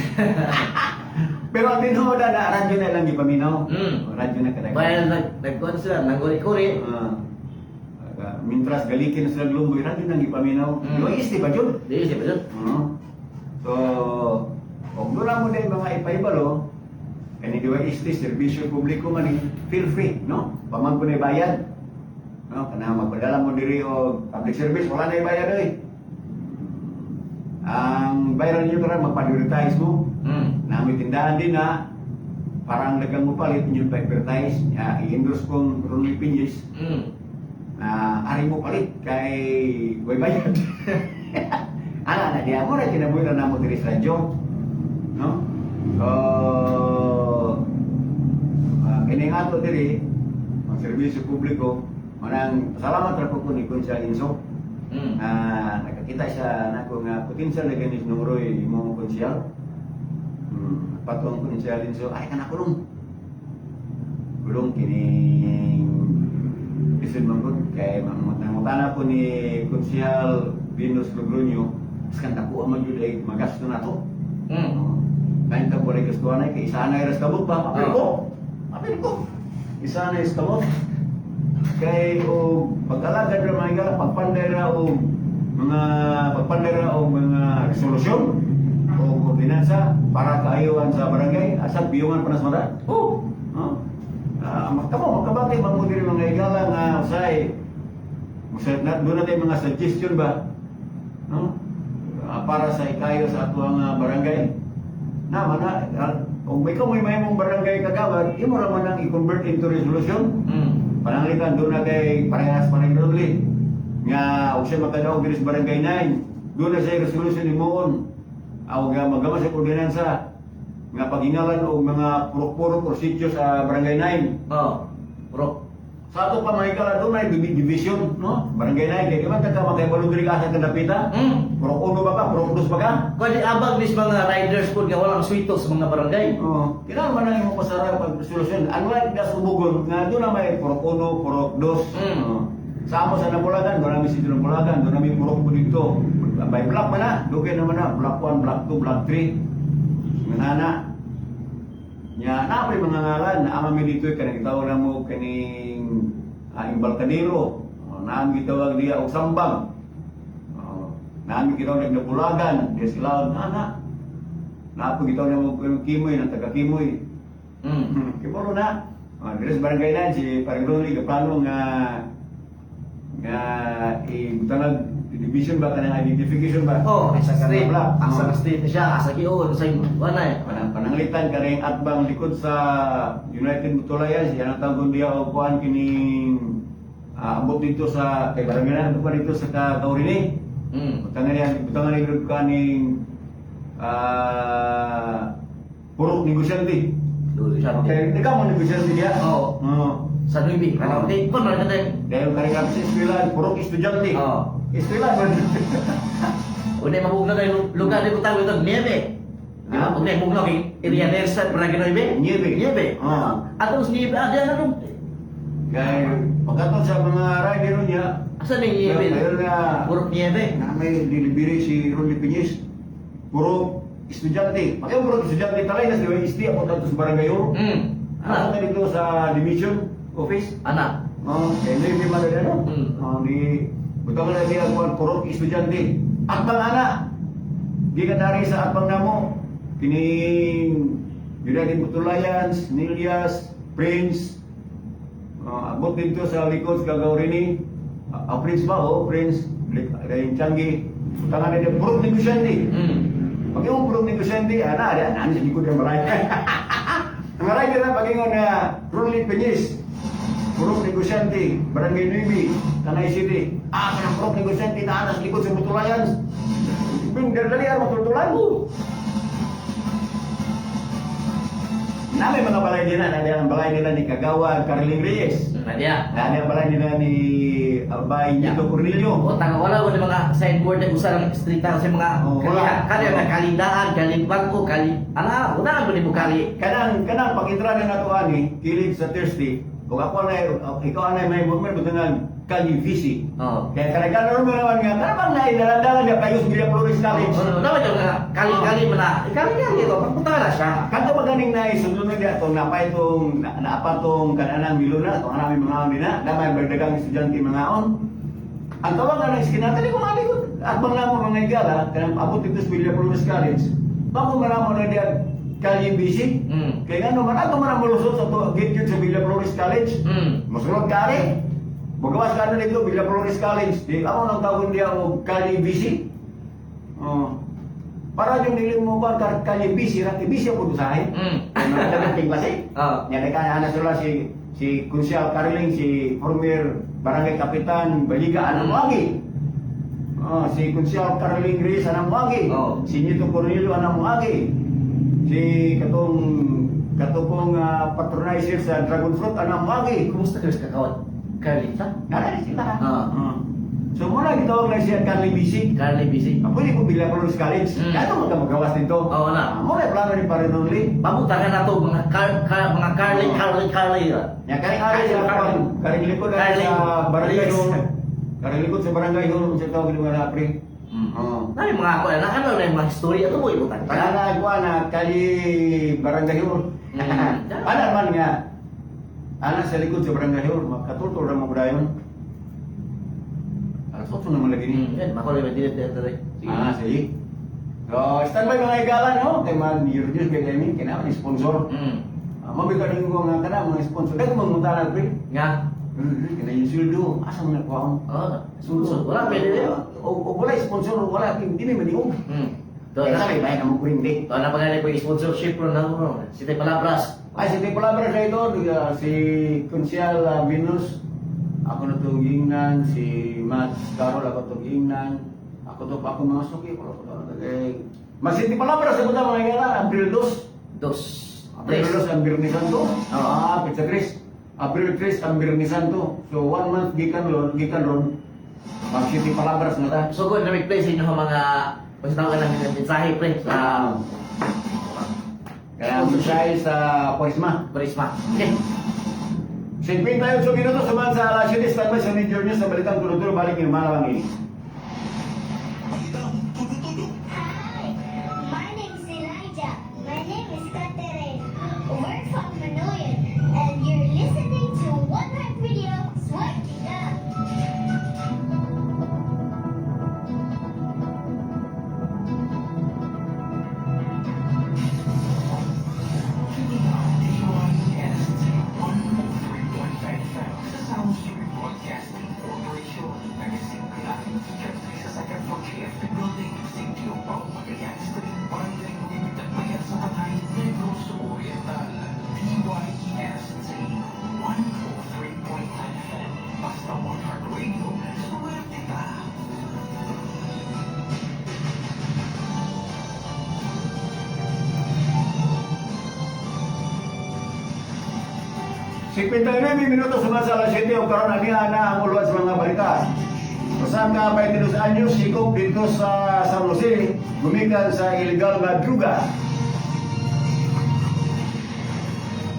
Pero ang tinuod na, radyo na lang gipaminaw. Radyo na kadaghan. Bayan nagkuan sila nanguri-kuri. Mintras galikin sila glumboy, radyo nang gipaminaw. Yung isti ba yun? Di siya ba yun? So, kung doon mo din mga ipaibalo, kani di ba isti, serbisyo publiko man eh, feel free, no? Pamang ko na bayad. No, kana magpadala mo diri og public service, wala na bayad oy. Ang bayaran niyo karon magpa-advertise mo. Namoy tindahan din na parang dagang mo palit inyo pa-advertise, ya, i-endorse kong Ronnie Piñez na ari mo palit kay way bayad. Ana na diya mo na kinabuhi na namo diri sa radyo. No? So, kini nga ato diri ang serbisyo publiko manang salamat ra ko ni Conchal Inso na nakakita siya nako nga potential na ganis nung Roy imong konsyal. Patong ko ni Alin, so ay kana kulong. Kulong kining isod man gud kay mangutana ko ni Konsehal Venus Logroño, iskan dako man jud ay magasto na to. Kain ka wala gastuhan ay kay isa na ras kamot ba? Apil ko. Apil ko. Isa na is kamot. Kay og pag-alagad ra mga higala, pagpanday ra og mga pagpanday ra og mga resolusyon o ordinansa para kaayuhan sa barangay, asa biyungan pa na sa mata. Oh. No? Ah, kamo makabati ba mo diri, mga higala, nga usay usay na doon natin mga suggestion ba, no? Ah, para sa ikayo sa atuang barangay na mana kung may ikaw may mahimong barangay kagawad, imo ra man ang i-convert into resolution. Pananglitan doon na kay parehas pa rin Rodley nga og siya makadaog diri sa barangay 9, doon na siya resolution himuon aw nga magawas sa ordinansa nga paghingalan og mga purok-purok or sitio sa barangay 9. Oh. Bro. Sa ato pa, mga higala, doon may division, no? Barangay 9 kay di man ka makahibalo diri ka asa kadapita. Purok uno ba ka, purok dos ba ka? Kung di abag nis mga riders po nga walang swito sa mga barangay. Oo. Kailangan man ang imong pasara pag resolution. Unlike das ubugon nga doon na may purok uno, purok dos. Oo. Sa amo sa Nabulagan, doon namin si Nabulagan, doon namin purok po dito. By block man na, dugay naman na, block 1, block 2, block 3. Nga na. Nya na pa mga ngalan, na ama mi dito kanang gitawag na mo kaning Embarcadero. Oh, naam gitawag diya og Sambang. Oh, naam gitawag og Nabulagan, diya sila na na. Naapo gitawag na mo kay Kimoy, ng taga Kimoy. Kibolo na. Oh, diri sa barangay na si parang Ronnie gaplano nga nga ibutanag division ba, kanang identification ba? Oh, Asa ka street. na block. Asa Oh. ka street na siya, asa kion, sa wala eh. Pananglitan kaning atbang likod sa United Mutulayan, siya ang tawag diya og kuan kining abot dito sa kay barangay na abot pa dito sa Kagaurini. Butangan niya, butangan ni group kaning puro negosyante. Dulo siya. Okay, ikaw mo negosyante diya. Oo. Oo. Sa Nuibi. Ano? Di, kun man ka Dahil karing sa eskwela, puro estudyante. Oo. Eskwela man. Unay mabugnaw kay lugar di ko tawag ito, Nieve. Di ba? Ah. Unay mabugnaw kay area Nelson, Barangay Nuibe. Nieve. Nieve. Oo. Ato sa Nieve, ah, diyan ano? Kay pagkatol sa mga rider niya, Asa ni Nieve? Dahil na Puro Nieve. na may delivery si Ronnie Piñez. Puro estudyante. Pag yung puro estudyante talay na siya, isti ako dito sa barangay Oro. Ako Ana. na dito sa division office. Ana. Oh, kay hindi man na ano. Oh, di butang na siya kuan puro estudyante. Atbang ana. Gikan dari sa atbang namo kining United Butulayans, Nilias, Prince. Oh, abot dito sa likod sa Gagaurini. Ah, Prince ba? Oh, Prince. Dayon Changi. Butangan na dia puro negosyante. Pag yung puro negosyante, ana, ana, ana, sa likod ng balay. Ang rider na pag-ingon na Ronnie Peñez, puro negosyante, Barangay Nuevi, Tanay City. Ah, kanang puro negosyante na anas likod sa Butulayan. Bin, dali matutulay. Nami mga balay nila, nami ang balay nila ni Kagawa Carling Reyes. Na diya. Nami ang balay nila ni Albay Nito Cornelio. O tanga wala ko mga signboard na usa lang street sa mga Oh, wala. kali kali nga kalindaan, kalibangko, kali ana, wala ko nimo kali. Kanang kanang pag-intra na nato ani kilid sa Thursday, kung ako na ikaw anay may movement butangan Kalivisi. Oh. Kaya kadaghan ro naman nga kana bang naidalandalan niya kayo sa Villa Flores College. Oh, naman yung mga kali-kali man na. Kali-kali to, pagpunta na siya. Kanto ba ganing naisudlon na diya itong napay itong naapa tong kananang miluna itong anami mga on din na damay bagdagang estudyante mga on. Ang tawag nga ng iskinata di ko malikot. At bang namo mga igala kanang abot dito sa Villa Flores College. Bako maramo na diya Kalibisi. Kaya nga naman ato man ang mulusot sa to gate yun sa Villa Flores College. Musulod ka rin. Magawas ka na dito, Villa Flores College. Di ako nang tawag diya og Kalibisi. Oh. Para yung dili mo ba Kalibisi, ra ibisi ako usahay. Ano na klase? Ah. Nya ka ana sila si si Kunsyal Carling, si former barangay kapitan Baliga anang wagi. Oh, si Kunsyal Carling Reyes anang wagi. Oh. Si Nito Cornelio anang wagi. Si katong katong patronizer sa Dragon Fruit anang wagi. Kumusta ka sa kakawat? Kali sa? Nara sila. Ah. Oh. So muna gitawag na siya Carly BC. Carly BC. Ah, pwede ko bila ko sa college. Kaya ito magawas dito. Oo na. Ah, muna plano ni Pare Nonly. Pabutangan na to mga mga Carly, Oo. Carly, Carly. Ya, kani ari sa Carly. karing likod na Carly. sa barangay Yes. hall. Karing likod sa barangay hall sa tawag ni mga pre. Oo. Nari mga ako na ano na yung mga istorya ito mo ibutan ka. Kana na kuha na kali barangay hall. Ana man nga. Ana sa likod sa barangay hall makatultol ra mo dayon. Alas 8 naman lagi ni. Yan, mako lang dili dili. Sige. Ah, sige. So, standby mga igala, no? Kay mag-introduce kay kami, kailangan ni sponsor. Ah, mabigyan din ko nga kana mga sponsor. Kaya kung mangutana pre. Nga. Kaya yung sweldo, asa mo nakuha mo? Oh, sponsor. Wala pwede din. O wala sponsor, wala, hindi na maniog. To Kaya na. sa may mo kurindi. To na pagani ko sponsorship ron na mo. Si Tay Palabras. Ay, si Tay Palabras na ito, si Consial Venus, ako na itong gingnan, si Matt Carol, ako itong gingnan, ako to pa ako mga suki, ako to eh, Mas si Tay Palabras, ako na mga igala, April 2. Dos. April Tres. 2 ang Biyernes Santo. Ah, pizza 3. April 3 ang Biyernes Santo. So one month gikan ron. Mag City Palabras na ta. So good na may play sa inyo ang mga basta ka lang ng mensahe pre sa Kaya mensahe sa Kwaresma. Prisma. Okay. 58 minutos suman sa alas 7, standby sa Major News sa Balitang Tulo-Tulo, balik yung Malawang ini. Balitang Tulo-Tulo. Hi, my name is Elijah. My name is Catherine. We're from Manoyan, and you're listening to One Heart Radio. Swerte ka! DYST 103.5 FM sa Sound Street Broadcasting Corporation. Nagasigla sa second floor JFP Building, Sitio Pao, Magallanes Street, Barangay Lumibitag Bayan sa Patay, Negros Oriental. DYST 103.9 FM. Basta One Heart Radio, swerte ka! 59 minutos suman sa alas 7, o karon ani na ang ulo sa mga balita. Usa ka 22 anyos sikop dito sa San Jose, gumikan sa illegal nga druga.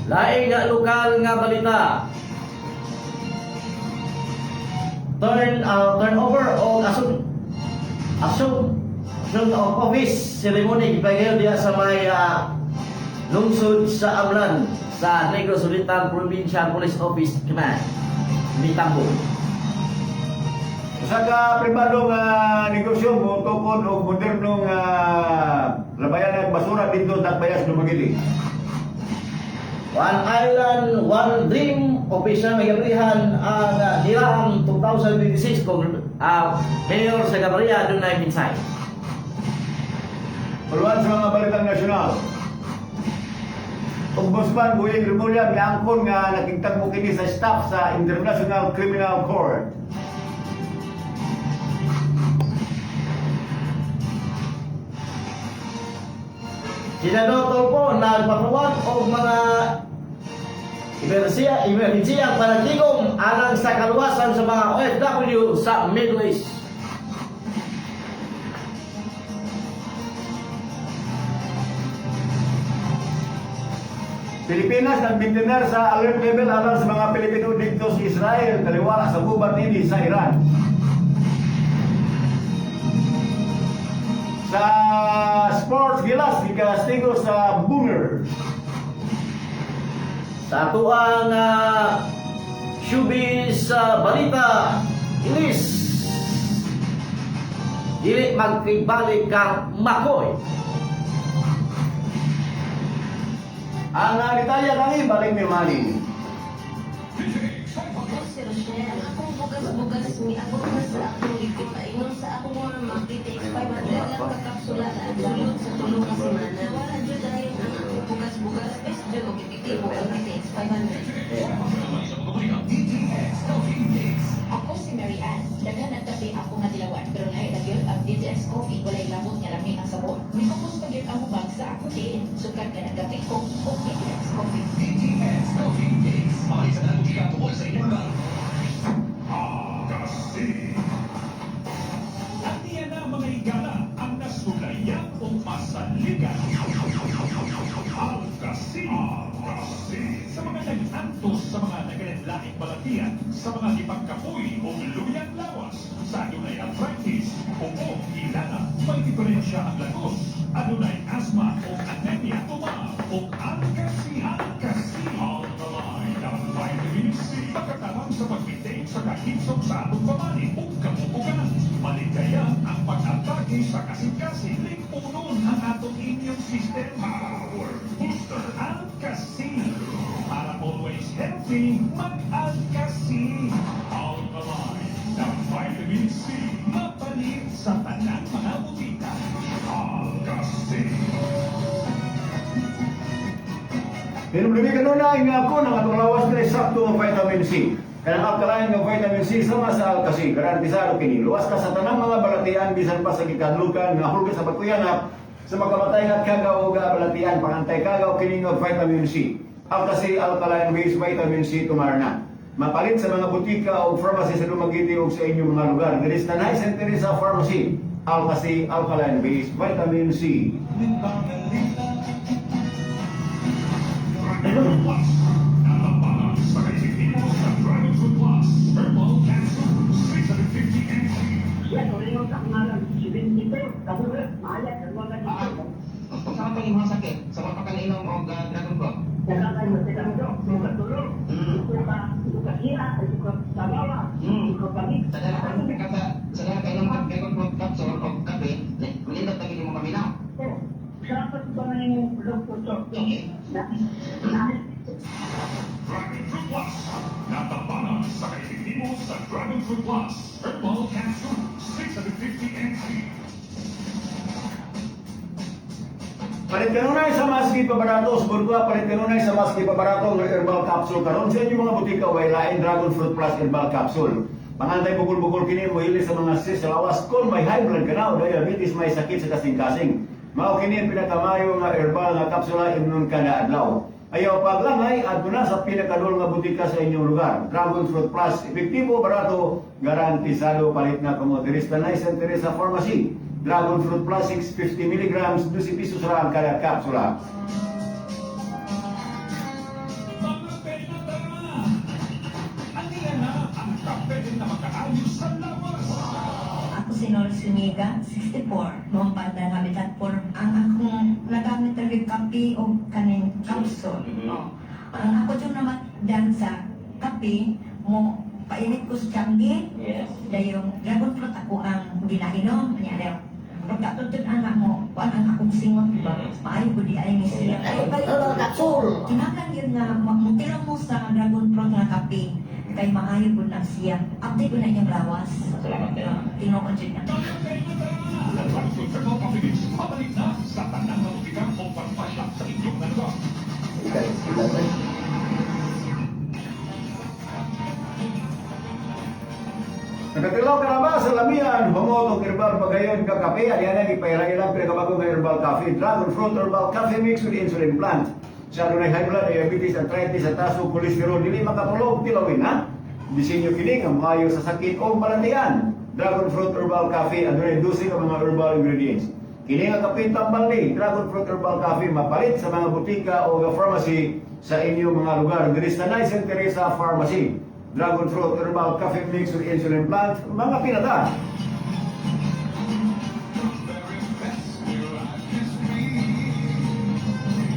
Laing nga lokal nga balita. Turnover o assume of office ceremony gipagayon diha sa may lungsod sa Amlan sa Negros Oriental Provincial Police Office Command Mitambo. Usa ka pribado nga negosyo mo tukod og moderno nga labayan ng basura dito Tagbayas Dumaguete. One Island, One Dream, official nga gabrihan ang Hiram 2026 kung Mayor sa Gabriela dunay mensahe. Puluhan sa mga balitang nasyonal. Ombudsman Boyeng Remulla miangkon nga nakigtagbo kini sa staff sa International Criminal Court. Senador Tulfo nagpapuwag og mga emerhensiya panagtigom alang sa kaluwasan sa mga OFW sa Middle East. Pilipinas nagbintinar sa alert level alang sa mga Pilipino dito sa Israel taliwala sa gubat nini sa Iran. Sa sports gilas gikastigo sa Boomer. Sa atuang showbiz balita, ilis dili magkibalik kang Makoy. Ang detalye kami balik ni Mali. Ako si Rochelle, ang akong bugas-bugas miabot na sa akong likod. Ingon sa akong mama, PTX 500 lang ka kapsula na ang sulod sa tulo ka semana. Wala jud dayon ang akong bugas-bugas, best jud og epektibo ang PTX 500. DTX Coffee Mix. Ako si Mary Ann. Daghan ang kape ako nga dilawan pero lahi na gyud ang DTX coffee walay lamot nga lami ang sabon. Mikupos pa gyud ang hubag sa akong tiil. Sukad ka nagkape ko og DTX coffee. DTX Coffee Mix. Mga sa nang tungkol sa inyong lugar. Kasi. Sa mga ipagkapoy o luyang lawas, sa adunay arthritis, o ilana, may diferensya ang lagos, adunay asthma o anemia, tuma, o alkasi, alkasi, alkaline, ang vitamin C, pagkatabang sa pag-maintain sa kahinsok sa atong pamani o kamukugan. Maligaya ang pag-atake sa kasing-kasing, limpunon ang atong immune system. Power Booster Alkasi. Para always healthy, mag-Alkasi. Alkaline ng vitamin C. Mapalit sa tanang mga butika. Alkasi. Hinumdumi kanunay nga ako ng atong lawas na sakto nga vitamin C. Kanang alkaline nga vitamin C sama sa Alkasi, garantisado kini. Luwas ka sa tanang mga balatian bisan pa sa gikadlukan nga hulga sa pagkuyanap sa makamatay nga kaga o balatian pangantay kaga o kini nga vitamin C. Alkasi alkaline based vitamin C tumarna. Mapalit sa mga butika o pharmacy sa Dumaguete o sa inyong mga lugar. Diri sa Tanay St. Teresa Pharmacy. Alkasi alkaline based vitamin C. Dragon Fruit Plus. Natapangan sa kaisipimo sa Dragon Fruit Plus. Herbal Capsule 650 mg. Unsa man tong imong sakit? Sa mga pagkainom og dragon fruit? Sa dala ka sa sa dala ka inom og dragon fruit capsule og kape, malindot na gid mo paminaw. Okay. Dragon Fruit Plus. Natapangan sa kaisipimo sa Dragon Fruit Plus. Herbal Capsule 650 mg. Palit kanunay sa maski pabarato, sa Burgua, palit kanunay sa maski pabarato ang herbal capsule karon sa inyong mga butika way lain Dragon Fruit Plus herbal capsule. Pangantay bukol-bukol kini mohili sa mga cyst sa lawas kung may high blood ka na o diabetes, may sakit sa kasing-kasing. Mao kini ang pinakamayo nga herbal nga kapsula imnon kada adlaw. Ayaw paglangay, adto na sa pinakadol nga butika sa inyong lugar. Dragon Fruit Plus, epektibo, barato, garantisado, palit na kamo. Diri sa Tanay Santa Teresa Pharmacy. Dragon Fruit Plus 650 milligrams, 12 pesos ra ang kada kapsula. Mga penata! Aniya na ang kape na makaayos sa lawas. Ako si Nor Suniga, 64, Mampandan Habitat 4. Ang akong nagamit ang kape o kaning capsule. Oh. Ang ako dyan naman dan sa kape, mo painit ko sa tiyanggi. Dayong dragon fruit ako ang ginainom. Niya daw. Pagkatutod anak mo, kuan ang akong singot ba? Maayo ko di ay ni siya. Ay, balik Herbal capsule. Kinahanglan yun nga, mutira mo sa dragon fruit nga kape kay maayo pud na siya. Update ko na inyong lawas. Salamat din. Tinuod jud na. Mga penata! Dragon Fruit Herbal Coffee Mix. Mapalit na sa tanang mga butika o pagpasya sa inyong mga lugar. Nakatilaw ka na ba sa lamian? Humot og herbal pagayon ka kape. Alihan ang ipairailang pinakabago nga herbal coffee. Dragon Fruit Herbal Coffee Mix with Insulin Plant. Sa adunay high blood, diabetes, arthritis, at taas kolesterol, dili makatulog, tilawin ha? Disenyo kini nga maayo sa sakit o balatian. Dragon Fruit Herbal Coffee, adunay 12 ka mga herbal ingredients. Kini nga kape tambali, Dragon Fruit Herbal Coffee mapalit sa mga butika o ga pharmacy sa inyong mga lugar. Diri sa Tanay St. Teresa Pharmacy. Dragon Fruit Herbal Coffee Mix with Insulin Plant, mga pinata.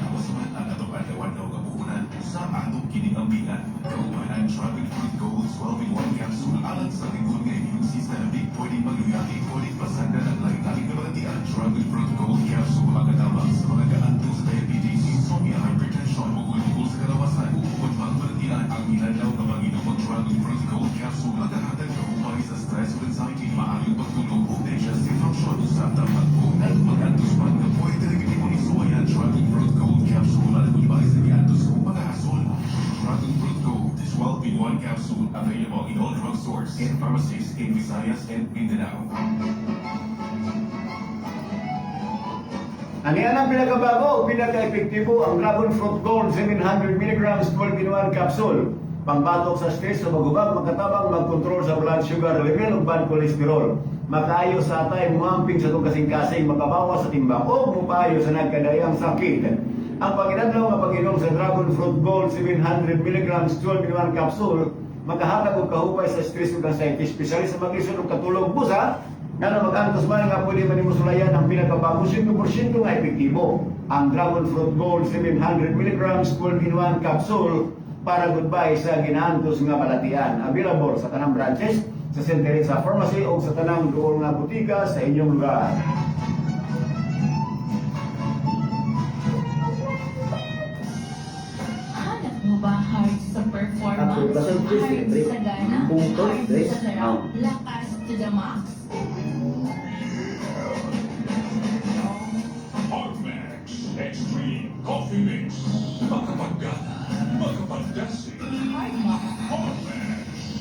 Kausaman ang atong adlaw-adlaw nga puhunan sa atong kining-ambihan. Kauban ang Dragon Fruit Gold 12-in-1 capsule alang sa likod nga immune system. Di pwedeng magluyaki, pwedeng pasagdan ang lahi-lahi nga balatian. Dragon Fruit Gold capsule makatabang sa mga gaanto sa diabetes, insomnia, hypertension, bukol-bukol sa kalawasan, ug uban pang balatian. Ang inadlaw nga pag-inom og Dragon Fruit Gold capsule makahatag kahumay sa stress ug anxiety, maayong pagtulog ug digestive function. Samtang pagpunan, mag-antos man nga pwede ra gyud nimo isuwayan. Dragon Fruit Gold capsule alang gulbay sa giantos ug mga hasol. Dragon Fruit Gold 12-in-1 capsule available in all drugstores and pharmacies in Visayas and Mindanao. Ani ang pinakabago o pinaka-epektibo ang Dragon Fruit Gold 700 mg 12 in 1 capsule. Pangbatok sa stress sa magubag, makatabang magkontrol sa blood sugar level ug bad cholesterol. Makaayo sa atay, muamping sa itong kasing-kasing, makabawas sa timbang o mupayo sa nagkadayang sakit. Ang panginadlaw nga pag-inom sa Dragon Fruit Gold 700 mg 12 in 1 capsule. Makahatag og kahupay sa stress ug anxiety, especially sa maglisod og katulog busa nga na mag-antos man nga pwede man nimo sulayan ang pinakabago 100% nga epektibo. Ang Dragon Fruit Gold 700 mg 12 in 1 capsule para goodbye sa ginaantos nga balatian. Available sa tanang branches sa St. Teresa Pharmacy o sa tanang duol nga butika sa inyong lugar. Hanap mo ba hard sa performance? Tatlo, kasi please, Hard break. sa gana? Punto, Hard break. sa sarap? Oh. Lakas to the max? Hardmax Extreme Coffee Mix. Makapaggana, makapagdasi. Hard max. Hardmax.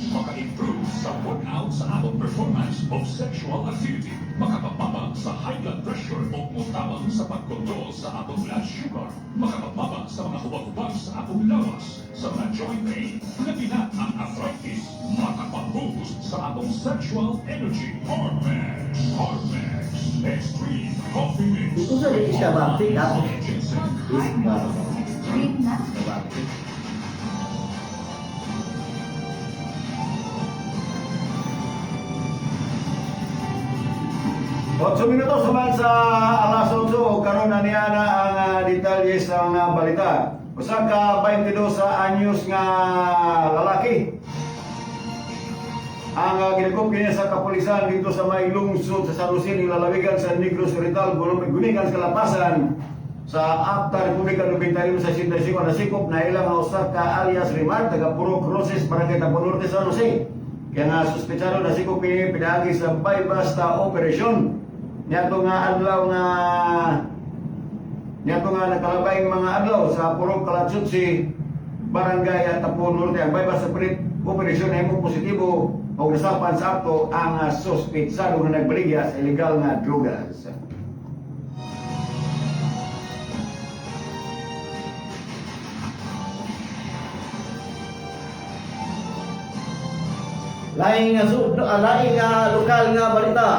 Maka-improve sa workout sa atong performance of sexual activity. Makapababa sa high blood pressure o mutabang sa pagkontrol sa atong blood sugar. Makapababa sa mga hubag-hubag sa atong lawas, sa mga joint pain, labi na ang arthritis. Makapag-boost sa atong sexual energy. Hardmax. Hardmax. Extreme Coffee Mix. Ito sa siya ba? Take up. Ginseng. Mag hard max. Extreme na. 8 minuto suman sa alas 8, karon na niya na ang detalye sa mga balita. Usa ka 22 sa anyos nga lalaki ang ginagop kini sa kapulisan dito sa may lungsod sa San Jose, nilalawigan sa Negros Oriental, gunikan sa Kalapasan sa Apta Republika 91 sa 85 nasikop na ilang usa ka alias Rimar taga Puro Cruzes, Barangay Tapo Norte, San Jose. Kaya nga suspetsado nasikop kini pinaagi sa buy-basta operation niadto nga adlaw nga niadto nga nakalabay mga adlaw sa Puro Kalatsutsi, Barangay Tapo Norte. Ang buy-basta operation ay mo positibo o nasapan sa akto ang suspetsado nga nagbaligya sa ilegal nga drogas. Laing nga laing nga lokal nga balita.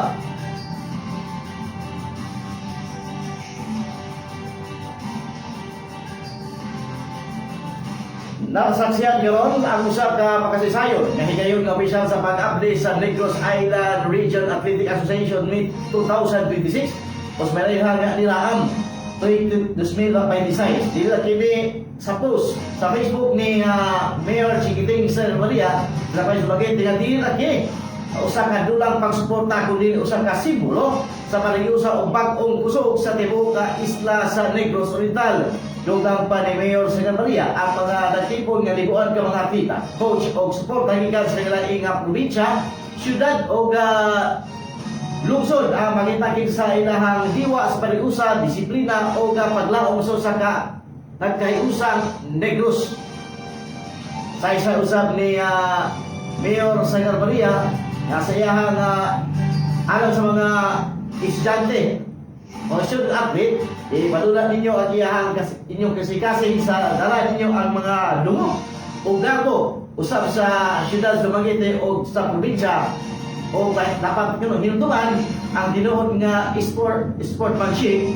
Nasaksihan karon ang usa ka makasaysayon nga higayon nga opisyal sa pag-update sa Negros Island Region Athletic Association Meet 2026 os may nga nilaam 2026. Dili na kini sa post sa Facebook ni Mayor Chiquiting San Maria sa Dumaguete nga dili na kini usa ka dulang pagsuporta kundi usa ka simbolo sa pag-usa og bag-ong kusog sa tibuok ka isla sa Negros Oriental. Dugang pa ni Mayor Sena Maria ang mga nagtipon nga liguan ka mga atleta, coach og suporta gikan sa laing nga probinsya, syudad og lungsod ang mangita sa ilahang diwa sa pag-usa, disiplina o paglaom sa usa ka nagkahiusang Negros. Sa isa usab ni Mayor Sagar Maria nga sa iyahang alang sa mga estudyante o student athlete, ipadula ninyo ang iyahang inyong kasikasing sa dala ninyo ang mga lungo o garbo usab sa siyudad sa Dumaguete o sa probinsya o dapat nyo hinunduman ang tinuod nga sportmanship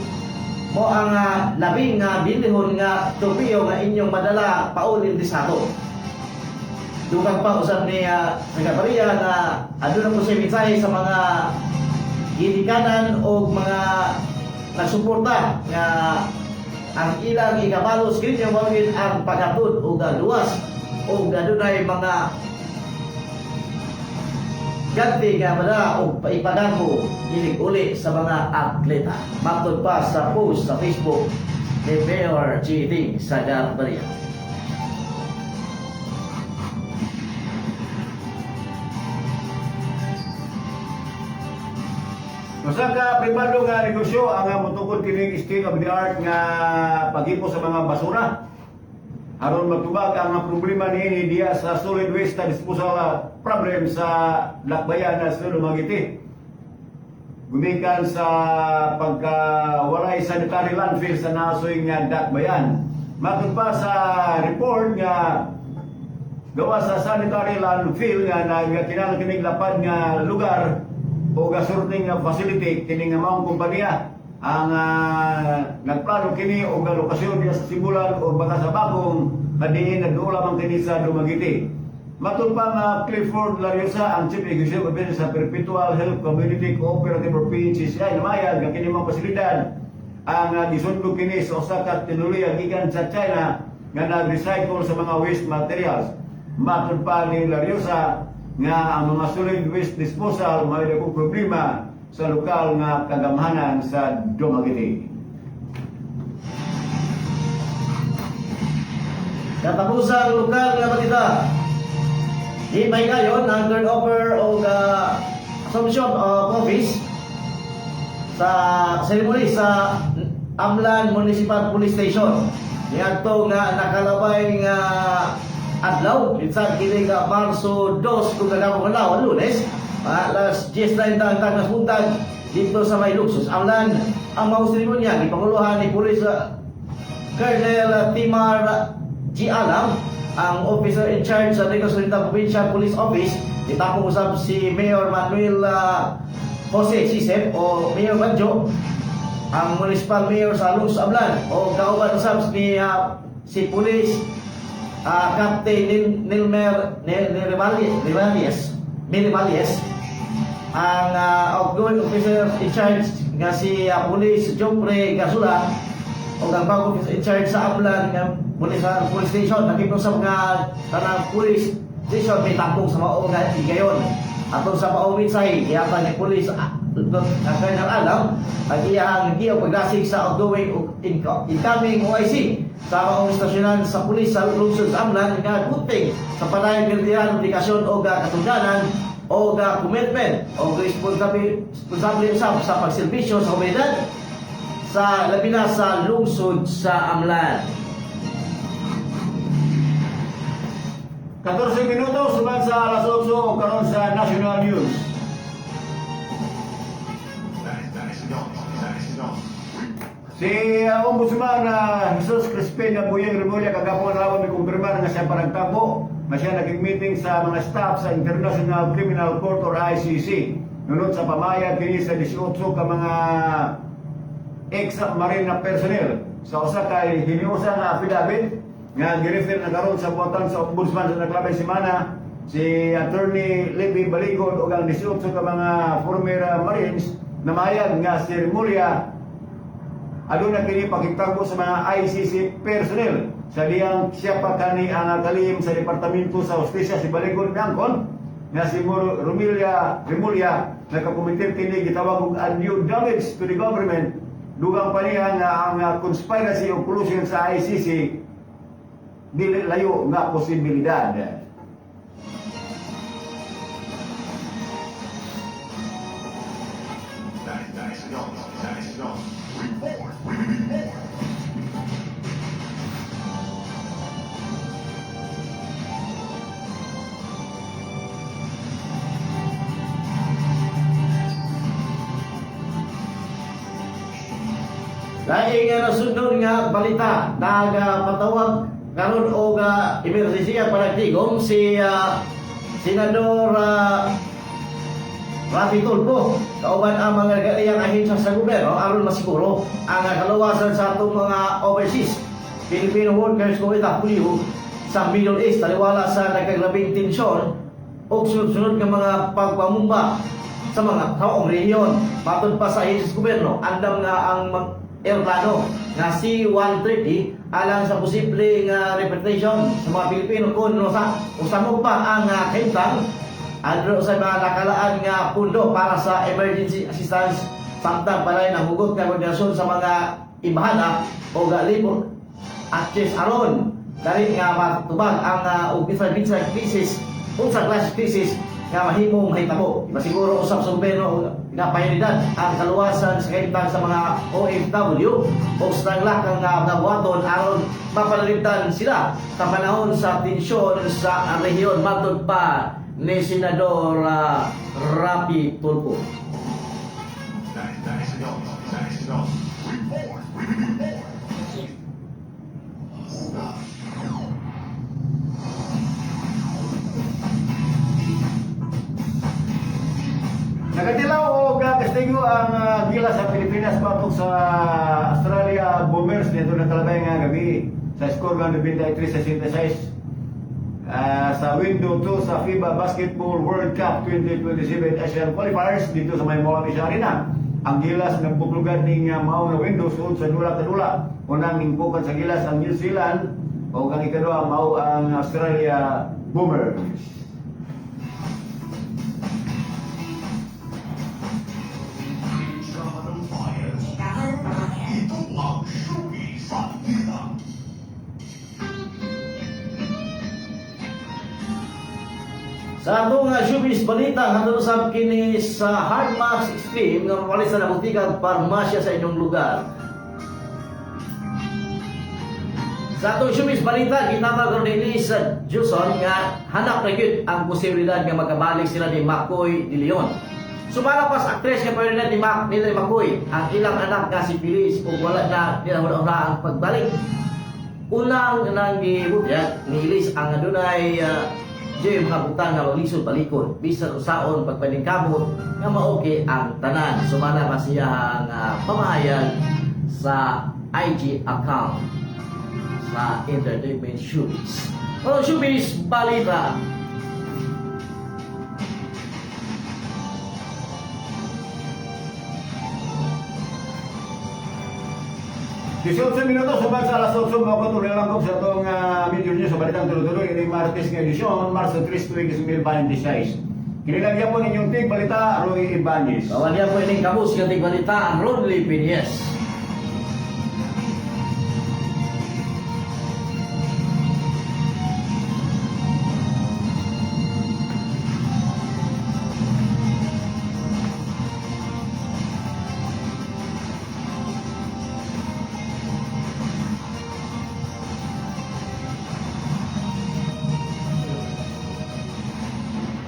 mo ang labing nga bilihon nga tropeo nga inyong madala paulin di sa ato. Dugang pa usab ni Maria na aduna po siya mensahe sa mga ginikanan o mga nagsuporta nga ang ilang ikabalos kini mao gyud ang paghatod og luwas o adunay mga ganti nga madala og paipadako ilig uli sa mga atleta. Matod pa sa post sa Facebook ni Mayor G.D. Sagar Maria. Usa ka pribado nga negosyo ang motukod kining state of the art nga paghipo sa mga basura. Aron matubag ang problema niini diya sa solid waste disposal problem sa Lakbayan na sa Dumaguete. Gumikan sa pagkawalay sanitary landfill sa nasoy nga Dakbayan. Matod pa sa report nga gawa sa sanitary landfill nga nagkinahanglan kining lapad nga lugar o gasurting nga facility kini nga maong kompanya ang nagplano kini og lokasyon diya sa Sibulan o baka sa Bakong kadiin nagduol lamang kini sa Dumaguete. Matod pa nga Clifford Lariosa, ang Chief Executive Officer sa Perpetual Health Community Cooperative or PHCCI, namayag nga kini mga pasilidad ang gisundog kini sa usa ka teknolohiya gikan sa China nga nag-recycle sa mga waste materials. Matod pa ni Lariosa nga ang mga solid waste disposal may dakong problema sa lokal nga kagamhanan sa Dumaguete. Katapusang lokal nga balita. Di may ngayon ang turnover o assumption of office sa ceremony sa Amlan Municipal Police Station. Niadto nga nakalabay nga adlaw, minsan kini nga Marso 2 kung kagamong adlaw, Lunes, alas 10:30 ang tagas buntag dito sa may Luxus. Amlan, ang mao seremonya gipanguluhan ni Police Colonel Timar G. Alam, ang officer in charge sa Negros Oriental Provincial Police Office. Itapong usab si Mayor Manuel Jose Sisep o Mayor Banjo, ang municipal mayor sa Luz Amlan, o kauban usab ni si Police Captain Nilmer Nil Nil Rivales Mirivales, ang outgoing officer in charge nga si Police Joffrey Gasula, o ang bagong officer in charge sa Amlan nga police station. Nakita sa mga tanang police station may tapong sa mao nga higayon. Atong sa maong mensahe gihatag ni Police ang Colonel Alam ang iyang giyo pagdasig sa outgoing ug incoming OIC sa maong istasyonan sa pulis sa lungsod sa Amlan nga gunting sa padayon militaran dedikasyon o katungdanan o commitment o responsable usab sa pagserbisyo sa komunidad sa labi na sa lungsod sa Amlan. 14 minuto suman sa alas 8 o karon sa National News. Si Ombudsman Jesus Crispin na Buyeng Remulla kagapon adlaw may kumpirmar nga siya paragtabo nga siya naging meeting sa mga staff sa International Criminal Court or ICC. Nunod sa pamayag kini sa 18 ka mga ex-marine na personnel sa usa kay hiniusa nga affidavit nga girefer na karon sa buhatan sa ombudsman sa naglabay semana. Si Attorney Levi Baligod ug ang 18 ka mga former Marines namayag nga si Remulla aduna kini pakigtagbo sa mga ICC personnel sa diyang siya pa kani ang kalihim sa Departamento sa Hustisya. Si Baligod miangkon nga si Remulla nakakomiter kini gitawag og undue damage to the government. Dugang pa niya nga ang conspiracy o collusion sa ICC dili layo nga posibilidad. National Report. Report. Laing nga nasundon nga balita, nagapatawag karon og emergency panagtigom si Senador Raffy Tulfo kauban ang mga nagaiyang ahensya sa gobyerno aron masiguro ang kaluwasan sa atong mga overseas Filipino workers o OFW sa Middle East, taliwala sa nagkagrabing tensyon o sunod-sunod nga mga pagpamumba sa mga taong rehiyon. Matod pa sa ahensya sa gobyerno, andam nga ang eroplano nga C-130 alang sa posible nga repatriation sa mga Pilipino kung no sa usamog pa ang kahimtang. Aduna sa mga nakalaan nga pundo para sa emergency assistance samtang padayon ang hugot nga koordinasyon sa mga embahada o labor attaché aron dali nga matubag ang og bisan krisis unsa klase krisis nga mahimong mahitabo. Masiguro usab sa gobyerno nga prioridad ang kaluwasan sa kahimtang sa mga OFW o sa tanglakang nga buhaton aron mapanalipdan sila sa panahon sa tensyon sa rehiyon, matod pa ni Senador Raffy Tulfo. National National Report. Report. Nagatilaw og kastigo ang Gilas sa Pilipinas batok sa Australia Bombers nito nakalabay nga gabi sa score nga 93-66. Sa window 2 sa FIBA Basketball World Cup 2027 Asian Qualifiers dito sa may Mall of Asia Arena. Ang Gilas nagpuplugan ning mao nga window suod sa dula ka dula. Unang ningpukan sa Gilas ang New Zealand o ang ikaduha mao ang Australia Boomers. Ito ang Showbiz Balita. Sa atong showbiz balita, ngadto usab kini sa Hardmax Extreme nga mapalit sa nabutika ug parmasya sa inyong lugar. Sa atong showbiz balita, gitama karon dinhi sa Juson nga hanap na gyud ang posibilidad nga magkabalik sila ni Makoy de Leon. Sumala pa sa aktres nga pwede ni Mac nila ni Makoy ang ilang anak nga si Feliz ug wala na nila huna ang pagbalik. Unang nang gibutyag ni Elise ang adunay Jay mga butang nga maglisod balikon bisan usaon pagpaningkamot nga maoke ang tanan. Sumala pa siya ang pamahayag sa IG account sa Entertainment Showbiz. Oh, Showbiz Balita. 18 minuto sumad sa alas 8, mga katuloy lang ko sa itong video news sa Balitang Tuloy-Tuloy ini Martes nga edisyon, Marso 3, 2026. Kinilagyan po ninyong tig balita, Roy Ibanez. Bawal niya po ining kabus nga balita ang Rodley Pinies.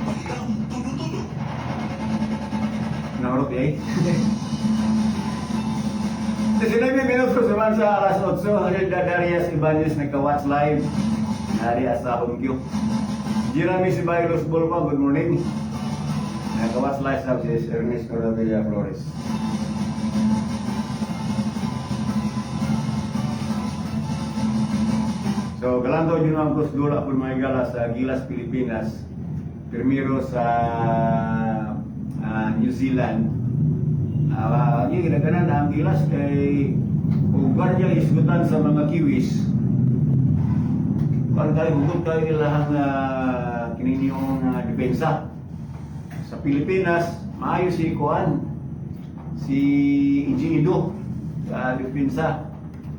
Balitang Tulo-Tulo. Naurot eh. 19 minuto sumad sa alas 8, Hilda Darius Ibanez nagka-watch live. Nari sa home queue. Jeremy Sibaylos Bulma, good morning. Nagka-watch live sa si Ernest Cordovilla Flores. So, galantaw yun ang dula po mga gala sa Gilas, Pilipinas. Primero sa New Zealand. Yung ginaganan ang Gilas kay ug guardia isgutan sa mga Kiwis. Kuan kayo, hugot kayo ilahang kininyong depensa. Sa Pilipinas, maayo si Kuan, si Iji Ido sa depensa.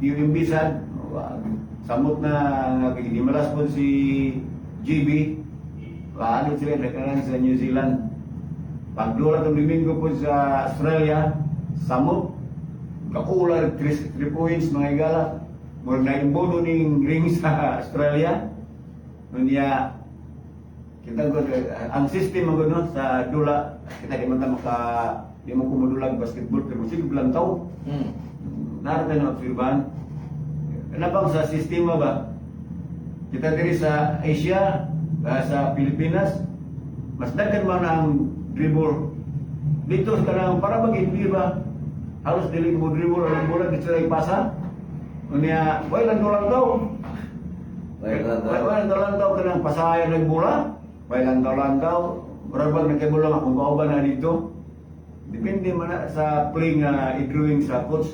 Yung imbisan, samot na nga di malas po si GB. Paano sila nagkaroon sa New Zealand. Pagdula itong Domingo po sa Australia, samot, kakula, 3 points mga igala. Murag na imbono ning ring sa Australia. Unya, kita ko ang system mo no sa dula kita di man ta maka di mo kumudulag basketball pero sige lantaw. Narito na obserbahan. Ano sa sistema ba? Kita diri sa Asia, sa Pilipinas, mas daghan man ang dribble. Dito sa kanang para mag ba? Halos dili mo dribble ang bola dito sa ipasa. Unya, way lang daw. Way lang daw. Way lang daw kanang pasayan ng bola. Way lang daw. Murag bang nagkabulang akong kauban na dito. Depende man na sa play nga i-drawing sa coach.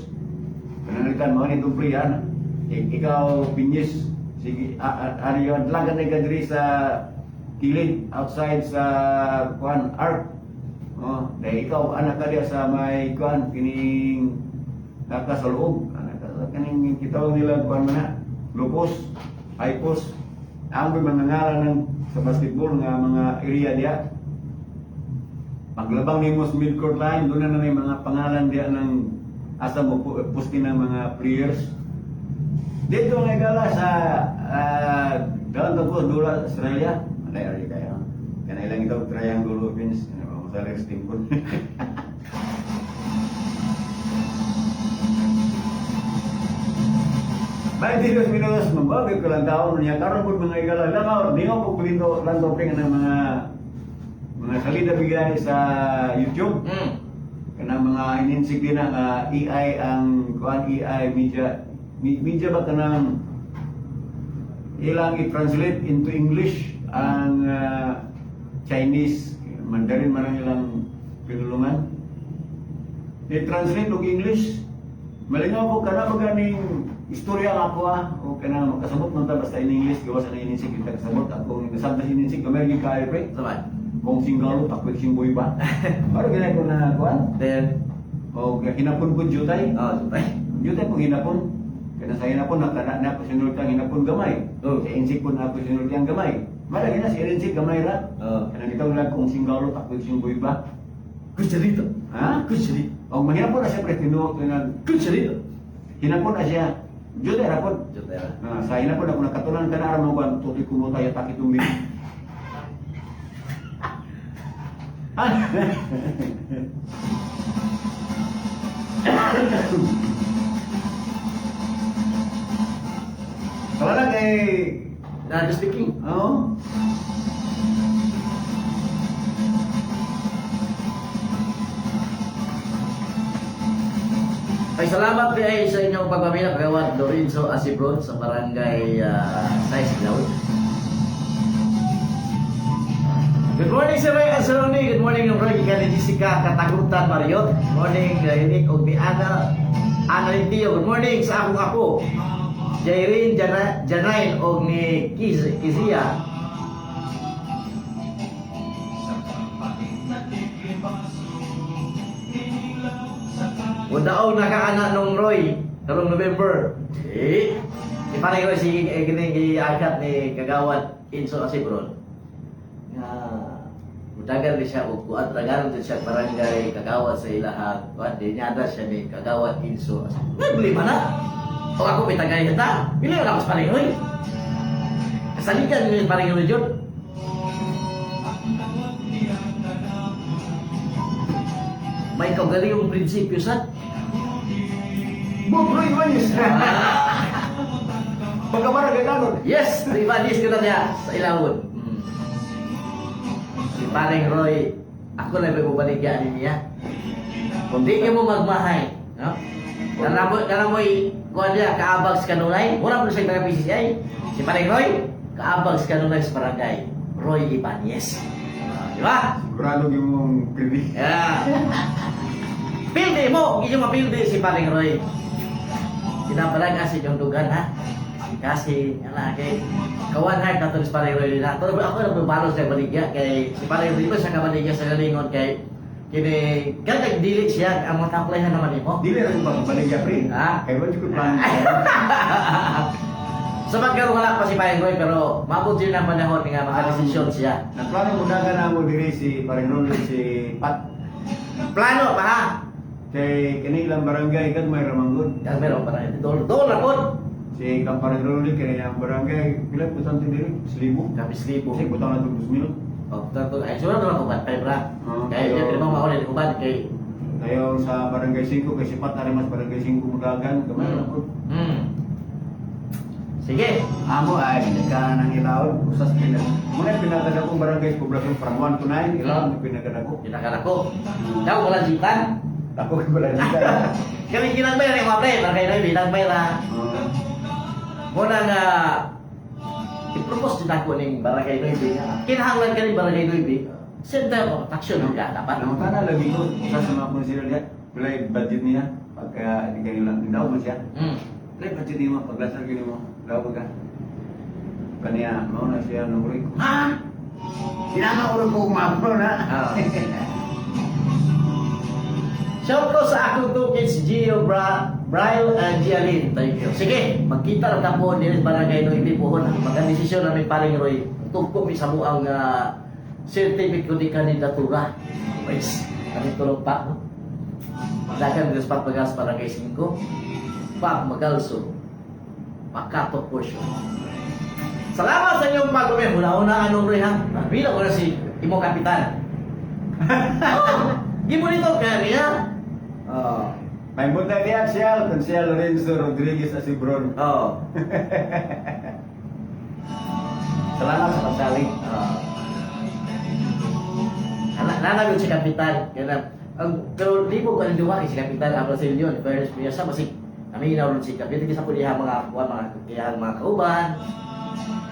Pananglitan mo ni itong play yan. Ikaw Pinyes, sige, ano yun, lagan na ka diri sa kilid outside sa kuan arc. Oh, dahil ikaw anak ka diya sa may kuan kining naka sa loob, anak ka sa kining kitawag nila kuan man na, low post, high post. Ang mga ngalan ng sa basketball nga mga area diya. Paglabang nimo sa midcourt line, doon na na yung mga pangalan diya ng asa mo poste ng mga players. Dito nga gala sa down ko dula Australia. Malay ari kayo. Kanay lang ito triangle offense. Ano sa Alex Timpon. 22 minutos, mabagay ko lang taon niya. Karon pud mga igala langaw, lingaw po dito lang daw ng mga salida bigay sa YouTube. Kanang mga ininsig din na nga AI ang kuan AI media media ba kanang Ilang i-translate into English ang Chinese, Mandarin man ang ilang pinulungan. I-translate og English. Malingaw ko kana ba ganing istorya nga ako ah o kana makasabot man ta basta in English, gawas ang ininsig kita kasabot akong nasabta sa ininsig gamay gyud kaayo, pre. Saman. Kung singgalo takwit singboy ba. Para ganay ko na kuan. Then, O hinapon ko jutay. oh, jutay. Jutay pong hinapon. Kana sa hinapon nakana na ako sinulti ang hinapon gamay. Oh. Sa insik po na ako sinulti ang gamay. Mara gina si insik gamay ra. Oh. Kana gitaw lang kung singgalo takwit singboy ba. Kucharito. Ha? Kucharito. O mahirap na siya pre tinuod na Kucharito. hinapon na siya. Jutay ra pod. Jutay ra. Ah, sa hinapon ako nakatunan kana aram mo kan tuti kuno tayo takit umi. Ah. Wala na kay Na, just speaking. Oo. Ay, salamat di ay sa inyong pagpamilya, Kagawad Lorenzo Asibron sa Barangay Sais Cloud. Good morning, Sir Ray Anzalone. Good morning, Roy Gikan ni Jessica Katagutan Mariot. Good morning, Unique og ni Ana Ana Lintio. Good morning sa akong apo. Jairin Jana, Janain og ni Kizia. Wadaog nakaana nung Roy karong November. Eh, di parang Roy sige eh, kini giakat ni Kagawad Inso Asibron. Nga mudagan di siya og kuan tagalan di siya barangay Kagawad sa ilahang kuan di niya siya ni Kagawad Inso Asibron. May problema na. O ako may tagay ta. Pili wala ko sa parang Roy. Kasalikan ni parang Roy jud. May kaugalingong prinsipyo sa Bob Roy Ibanez. Pagkabarangay kanon. Yes, Ibanez kita niya sa ilawon. Si Paring Roy, ako lang may bubaligyan niya. Kung di ka mo magmahay, no? Kanamo kuan niya, kaabag sa kanunay, wala mo siya taga PCCI. Si Paring Roy, kaabag sa kanunay sa barangay, Roy Ibanez. Ah, di ba? Sigurado yung mong privy. Yeah. Pildi mo, inyong mapildi si Paring Roy. Pinapalag sa inyong dugan ha. Kasi, ala, kay kawan heart na to si Paring Roy na. Pero ako na balos sa baligya kay si Paring Roy ba siya kabaligya sa galingon kay kini kag dili siya ang mga taplayan naman nimo. Dili rin pa mabaligya pre. Ha? Kay wala ko plan. Sa pagkaroon wala pa si Paring Roy pero maabot din ang panahon nga makadesisyon siya. Nagplano mo dagan na mo diri si Paring Ronald si Pat. Plano pa ha. Kay kini ilang barangay kan may ramanggod. Kag meron pa na dol dol na pod. Si kang Paring Ronald kini ang barangay pila butang ti diri? 1,000. Kapis libo. Kasi butang na tong 2,000. Oh, tanto ay sure na ko ba ra. Oh, Kay so- di ba mauna di uban kay Tayo sa barangay 5 kay si Pat arimas barangay 5 mudagan gamay ra po. Sige. Amo ay ka nang ilawon usas pina. Muna pinagada kong barangay sa poblasyon from 1 to 9 ilawon pinagada ko. Kinakala ko. Daw wala jitan. Ako kay barangay. Kami ginagmay ra mga pre, barangay Noy ginagmay ra. Muna nga i-propose din ako ning barangay Noy. Kinahanglan ka ning barangay Noy. Center of attraction ang dapat. Nangutana lagi ko usas sa mga konsilyo diha. Pila yung budget niya pagka di kayo lang daw mo siya. Pila yung budget niyo paglasar gyud mo. Daw ka. Kaniya mao na siya nung ko. Ha? Kinama ko ko na. Ah. Shout out sa akong two kids, Gio, Braille, and Gialin. Thank you. Sige, magkita lang ta po din sa Barangay Noy Puhon. Magka-desisyon namin paring Roy. Tugpo mi sa muang certificate de kandidatura. Guys, kami tulong pa. No? Dagan din sa Pagas Barangay 5. Pag Magalso. Pakato portion. Salamat sa inyong pag-uwi. Una-una, anong Roy ha? Bilang ko na si imo kapitan. Oh, gimo nito kaya niya. Oh. May buntag niya siya, Konsyel Lorenzo Rodriguez Asibron. Oh. Salamat sa pagsali. Oh. Ana nana si kapitan kaya ang pero di mo kan duwa kay si kapitan ang Brasilyon fairness niya sa basig kami na si kapitan kisa po diha mga kuan mga kiyang mga kauban.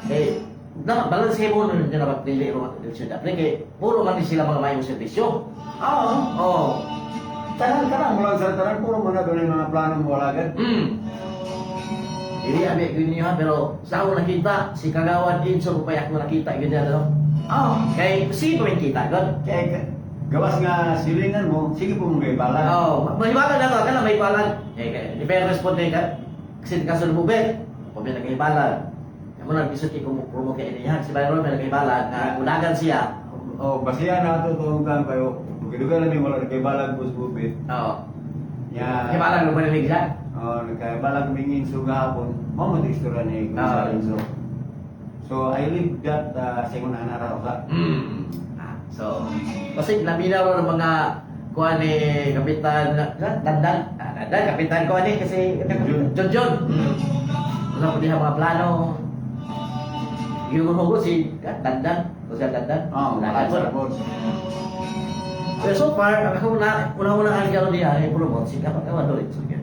Kay na balance mo nun na pagdili ro eleksyon dapli kay puro man ni sila mga mayong serbisyo. Oo. Oh. Tanan, tanan, mula sa tanan, puro mo na doon yung mga planong wala. Dili abi gyud niyo ha, pero sa ako nakita si Kagawad Enzo ko ako nakita gyud niya, no. Oo. Kay si pa kita god. Kaya, gawas nga silingan mo, sige po mong gaibalan. Oh, mahibalan na to, kana may balan. Eh kay di pa responde ka. Kasi kaso mo bet, kung may naghibalan. Amo na bisod kay kumo kay inihan si Byron may naghibalan nga udagan siya. Oh, basihan na ito itong kan kayo. Bukidugan na ni wala nagkaibalag po sa bubit. Oo. Ya. Hibalan mo ba siya? Oh, nagkaibalag mingin suga hapon. Mao mo istorya ni Kuya Enzo. So, I leave that sa ingon ana ra usa. Ah, so, kasi naminaw ng mga kuha ni Kapitan Dandan, Dandan, Kapitan kuha ni kasi John. John John. Wala ko diha mga plano. Yung hugo si Dandan, o siya Dandan. Oh, Wala sa ko. boss. Pero so far, ang ako na una-una ang gano'n diha ay promote si kapag kawan ulit. So, yan.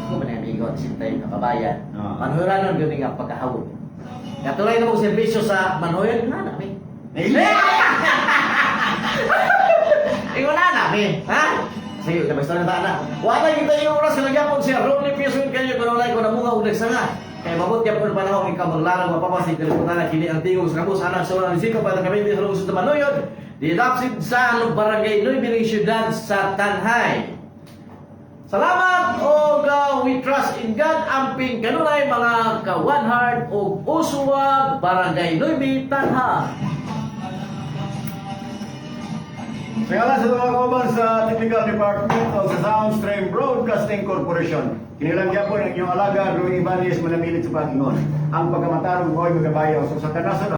Ako man ang amigo at sintay ng kabayan. Manuhuran nun yun nga pagkahawod. Katulay na mong serbisyo sa Manuhuran, na namin. Ingon na namin, ha? Sige, basta na na. Wala kita yung oras nga nagyapon siya. Ronnie Pearson kayo kung wala ko na munga og nagsanga. Kay mabot gyapon panahon ikaw maglarang mapapasig kaliputan na kini ang tingog sa kabus anak sa unang siko para kami sa lungsod sa Manuyod. Didapsid sa Barangay Nueva Siyudad sa Tanjay. Salamat og we trust in God amping kanunay mga ka One Heart og Usuwag Barangay Nueva Tanjay. Sa ngalan sa mga kauban sa Technical Department o sa Soundstream Broadcasting Corporation, kinilang gyapon ang inyong alaga, Roy Ibanez, manamilit sa pag-ingon. Ang pagkamatarong mo'y magabayaw. So sa kanason,